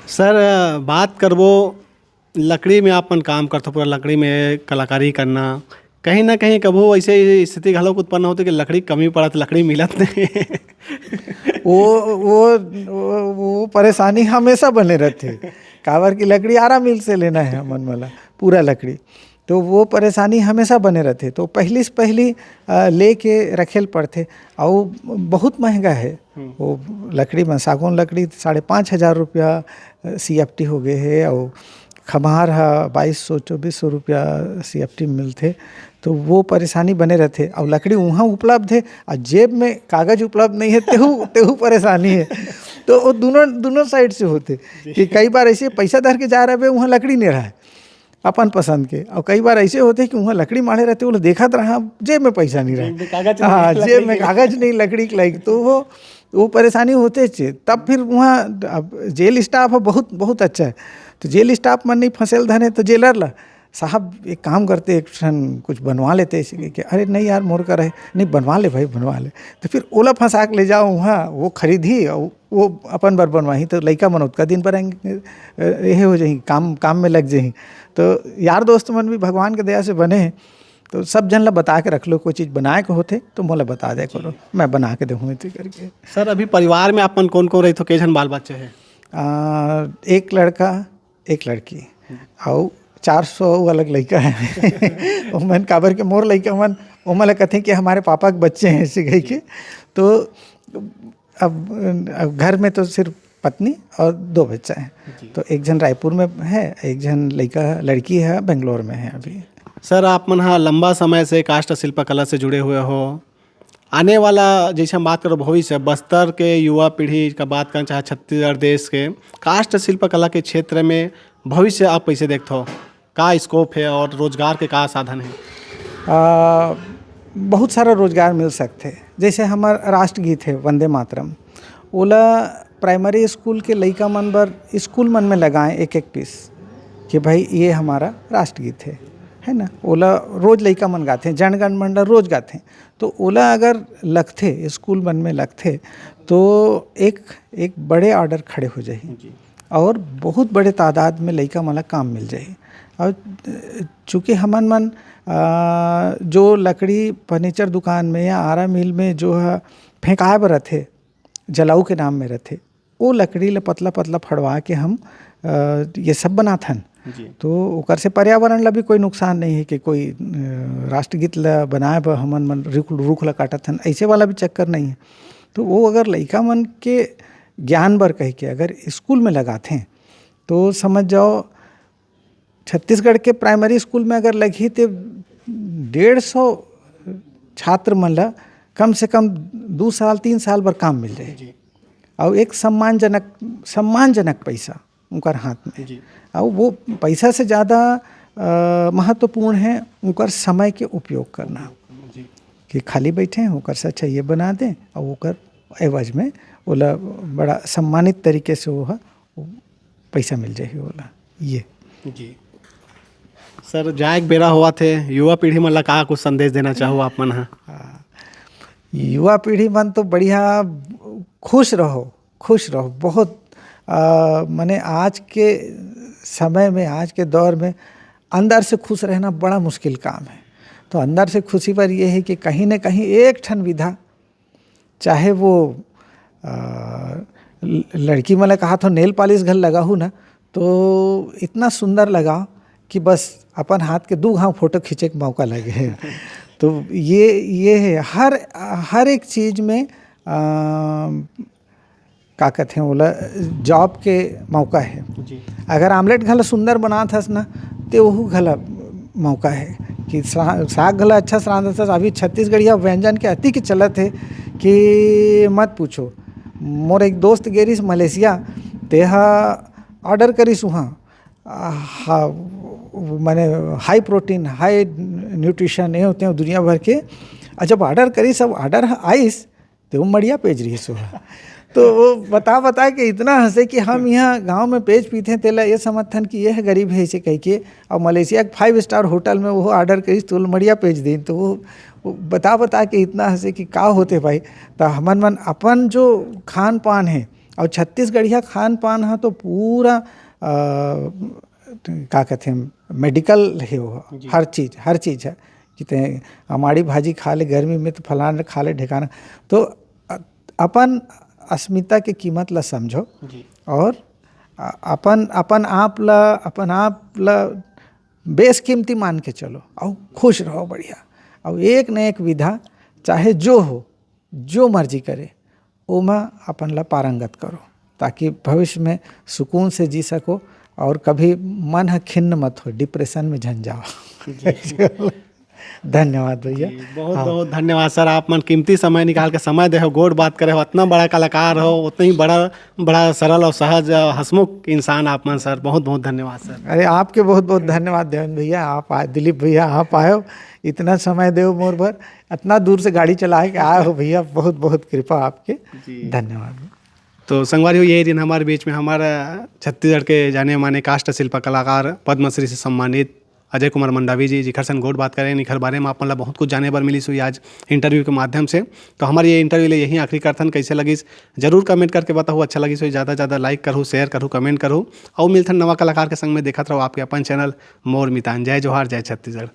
सर, बात करबो, लकड़ी में आप मन काम करथो, पूरा लकड़ी में कलाकारी करना, कहीं ना कहीं कभू ऐसे स्थिति घलोक उत्पन्न होथे कि लकड़ी कमी पड़त, लकड़ी मिलत नहीं? वो, वो, वो, वो परेशानी हमेशा बने रहथे, काबर कि लकड़ी आरा मिल से लेना है हमन मन ला, पूरा लकड़ी, तो वो परेशानी हमेशा बने रहथे। तो पहली से पहली, अ, लेके रखे ल पड़थे, अउ बहुत महंगा है। हम्म। वो लकड़ी में, सागौन लकड़ी साढ़े पाँच हजार रुपया, अ, सीएफटी हो गए है, अउ खम्हार ह बाईस सौ, चौबीस सौ रुपया सीएफटी मिलथे। तो वो परेशानी बने रहथे। अउ लकड़ी उहाँ उपलब्ध है, अउ जेब में कागज उपलब्ध नहीं है, तेहू, तेहू परेशानी है। तो वो दोनों, दोनों साइड से होथे जी। कि कई बार ऐसे पैसा धर के जा रहे, उहाँ लकड़ी नहीं रहा है अपन पसंद के, अउ कई बार ऐसे होथे कि उहाँ लकड़ी माढ़े रहथे, वो देखत रहा, जेब में पैसा नहीं रहे। जेब में कागज हाँ, नहीं, जेब लकड़ी में के। कागज नहीं, लकड़ी के लाइक, तो वो, वो परेशानी होथे चे। तब फिर उहाँ अब जेल स्टाफ ह बहुत, बहुत अच्छा है, तो जेल स्टाफ मन नहीं फंसेल धने, तो जेलर ला, "साहब, एक काम करते, एक ठन कुछ बनवा लेते," ऐसे कह के, "अरे नहीं यार, मोर करा है।" "नहीं, बनवा ले भाई, बनवा ले।" तो फिर ओला फंसा के ले जाओ उहाँ, वो खरीदही अउ वो अपन बर बनवाही, तो लइका मन ओतका दिन बर आएंगे, अ, एहे हो जाही, काम, काम में लग जाही। तो यार दोस्त मन भी भगवान के दया से बने हैं, तो सब झन ला बता के रख लो, कोई चीज बनाए के होथे तो मोला बता दे करो, मैं बना के देहूँ, ऐसे करके। सर, अभी परिवार में आप मन कौन कौन रहिथो, के झन बाल बच्चे हैं? आ, एक लड़का, एक लड़की, अउ चार सौ अलग लइका है। ओमन, काबर के मोर लइका मन, ओमन ला कथे कि हमारे पापा के बच्चे हैं, ऐसे कह के। तो अब, अब घर में तो सिर्फ पत्नी और दो बच्चा है। जी। तो एक झन रायपुर में है, एक झन लइका, लड़की है, बेंगलोर में है अभी। सर, आप मन हा लंबा समय से काष्ठ शिल्पकला से जुड़े हुए हो, आने वाला, जैसे हम बात करो भविष्य, बस्तर के युवा पीढ़ी का बात करना चाहे, छत्तीसगढ़ देश के काष्ठ शिल्पकला के क्षेत्र में भविष्य आप कैसे देखते हो? का स्कोप है और रोजगार के का साधन है? आ, बहुत सारा रोजगार मिल सकथे। जैसे हमर राष्ट्रगीत है वंदे मातरम, ओला प्राइमरी स्कूल के लइका मन बर स्कूल मन में लगाएं एक एक पीस कि भाई, ये हमारा राष्ट्रगीत है, है ना? ओला रोज लइका मन गाथे, जनगण मन ला रोज गाथे। तो ओला अगर लगथे, स्कूल मन में लगथे, तो एक, एक बड़े ऑर्डर खड़े हो जाही। जी। और बहुत बड़े तादाद में लइका मन ला काम मिल जाही। और, अ, चूँकि हमन मन, अ, जो लकड़ी फर्नीचर दुकान में या आरा मिल में जो है फेंकाए बर रथे, जलाऊ के नाम में रथे, वो लकड़ी ला पतला पतला फड़वा के हम, अ, ये सब बनाथन। जी। तो ओकर से पर्यावरण ला भी कोई नुकसान नहीं है कि कोई, अ, राष्ट्रगीत ला बनाए बर हमन मन रुख, रुख ला काटत हन, ऐसे वाला भी चक्कर नहीं है। तो वो अगर लइका मन के ज्ञान बर कह के अगर स्कूल में लगाथें, तो समझ जाओ, छत्तीसगढ़ के प्राइमरी स्कूल में अगर लगही, ते डेढ़ सौ छात्र मन ला कम से कम दू साल, तीन साल बर काम मिल जाए। जी। अउ एक सम्मानजनक, सम्मानजनक पैसा उनकर हाथ में। जी। अउ वो पैसा से ज़्यादा, अ, महत्वपूर्ण है उनकर समय के उपयोग करना। जी। कि खाली बैठे हैं, ओकर से अच्छा ये बना दें, अउ ओकर एवज में ओला बड़ा सम्मानित तरीके से वो ह, वो पैसा मिल जाही ओला। ये। जी। सर, जाए के बेरा होवत हे, युवा पीढ़ी मन ला का कुछ संदेश देना चाहो आप मन ह? हाँ। युवा पीढ़ी मन तो बढ़िया खुश रहो, खुश रहो। बहुत, अ, मने आज के समय में, आज के दौर में अंदर से खुश रहना बड़ा मुश्किल काम है। तो अंदर से खुशी बर ये है कि कहीं ना कहीं एक ठन विधा, चाहे वो, अ, ल-, लड़की मन ला कहा तो नेल पॉलिश घर लगाहू ना, तो इतना सुंदर लगा कि बस अपन हाथ के दू घाव फोटो खींचे के मौका लगे। तो ये, ये है हर, हर एक चीज में, अ, का कहते हैं, ओला जॉब के मौका है। जी। अगर आमलेट घला सुंदर बनात हस ना, ते ओहू घला मौका है कि सा-, साग घला अच्छा से रांधत हस। अभी छत्तीसगढ़िया व्यंजन के अति के चलत है कि मत पूछो। मोर एक दोस्त गेरिस मलेशिया, तेहा ऑर्डर करिस उहाँ, आ, हा, माने हाई प्रोटीन, हाई न्यूट्रिशन, ये होते हैं दुनिया भर के। आ, जब ऑर्डर करिस, सब ऑर्डर आइस, ते वो मड़िया पेज रहिस हो। तो वो बता बता के इतना हंसे कि हम यहाँ गांव में पेज पीते हैं, तेला ये समझथन कि ये है गरीब है, इसे कह के। और मलेशिया के फाइव स्टार होटल में वो ऑर्डर करिस, तो मड़िया पेज दिन। तो वो, वो बता बता के इतना हंसे कि का होते भाई। तो हमन मन अपन जो खान पान है, और छत्तीसगढ़िया खान पान है तो पूरा, अ, का कहते हैं, मेडिकल है वो, जी। हर चीज, हर चीज है। किते अमाड़ी भाजी खा ले गर्मी में, तो फलाना खा ले ढेकाना। तो अ-, अपन अस्मिता के कीमत ला समझो। जी। और अ-, अपन, अपन आप ला, अपन आप ला बेशकीमती मान के चलो, और खुश रहो बढ़िया। और एक न एक विधा, चाहे जो हो, जो मर्जी करे, ओमा अपन ला पारंगत करो, ताकि भविष्य में सुकून से जी सको और कभी मन ह खिन्न मत हो, डिप्रेशन में झन जाओ। जी। धन्यवाद भैया। जी, बहुत हाँ। बहुत धन्यवाद सर, आप मन कीमती समय निकाल के समय दे हो, गोठ बात करे हो, इतना बड़ा कलाकार हो, उतना ही बड़ा, बड़ा सरल और सहज, अ, हंसमुख इंसान आप मन सर, बहुत बहुत धन्यवाद सर। अरे, आपके बहुत बहुत धन्यवाद देवेंद्र भैया, आप आए, दिलीप भैया, आप आए हो, इतना समय दे हो मोर बर, इतना दूर से गाड़ी चला के आए हो भैया, बहुत बहुत कृपा आपके। जी। धन्यवाद। तो संगवारी हो, ये दिन हमारे बीच में हमारा छत्तीसगढ़ के जाने माने काष्ठ शिल्प कलाकार, पद्मश्री से सम्मानित अजय कुमार मंडावी जी, जिखर सन गोठ बात करेन, इखर बारे में आप मन ला बहुत कुछ जाने बर मिलिस हुई आज इंटरव्यू के माध्यम से। तो हमारे ये इंटरव्यू ले यहीं आखिरी करथन। कैसे लगिस, जरूर कमेंट करके बताहू। अच्छा लगिस हुई, ज़्यादा से ज़्यादा लाइक करहू, शेयर करहू, कमेंट करहू, और मिलथन नवा कलाकार के संग में। देखत रहो आपके अपन चैनल मोर मितान। जय जोहार, जय छत्तीसगढ़।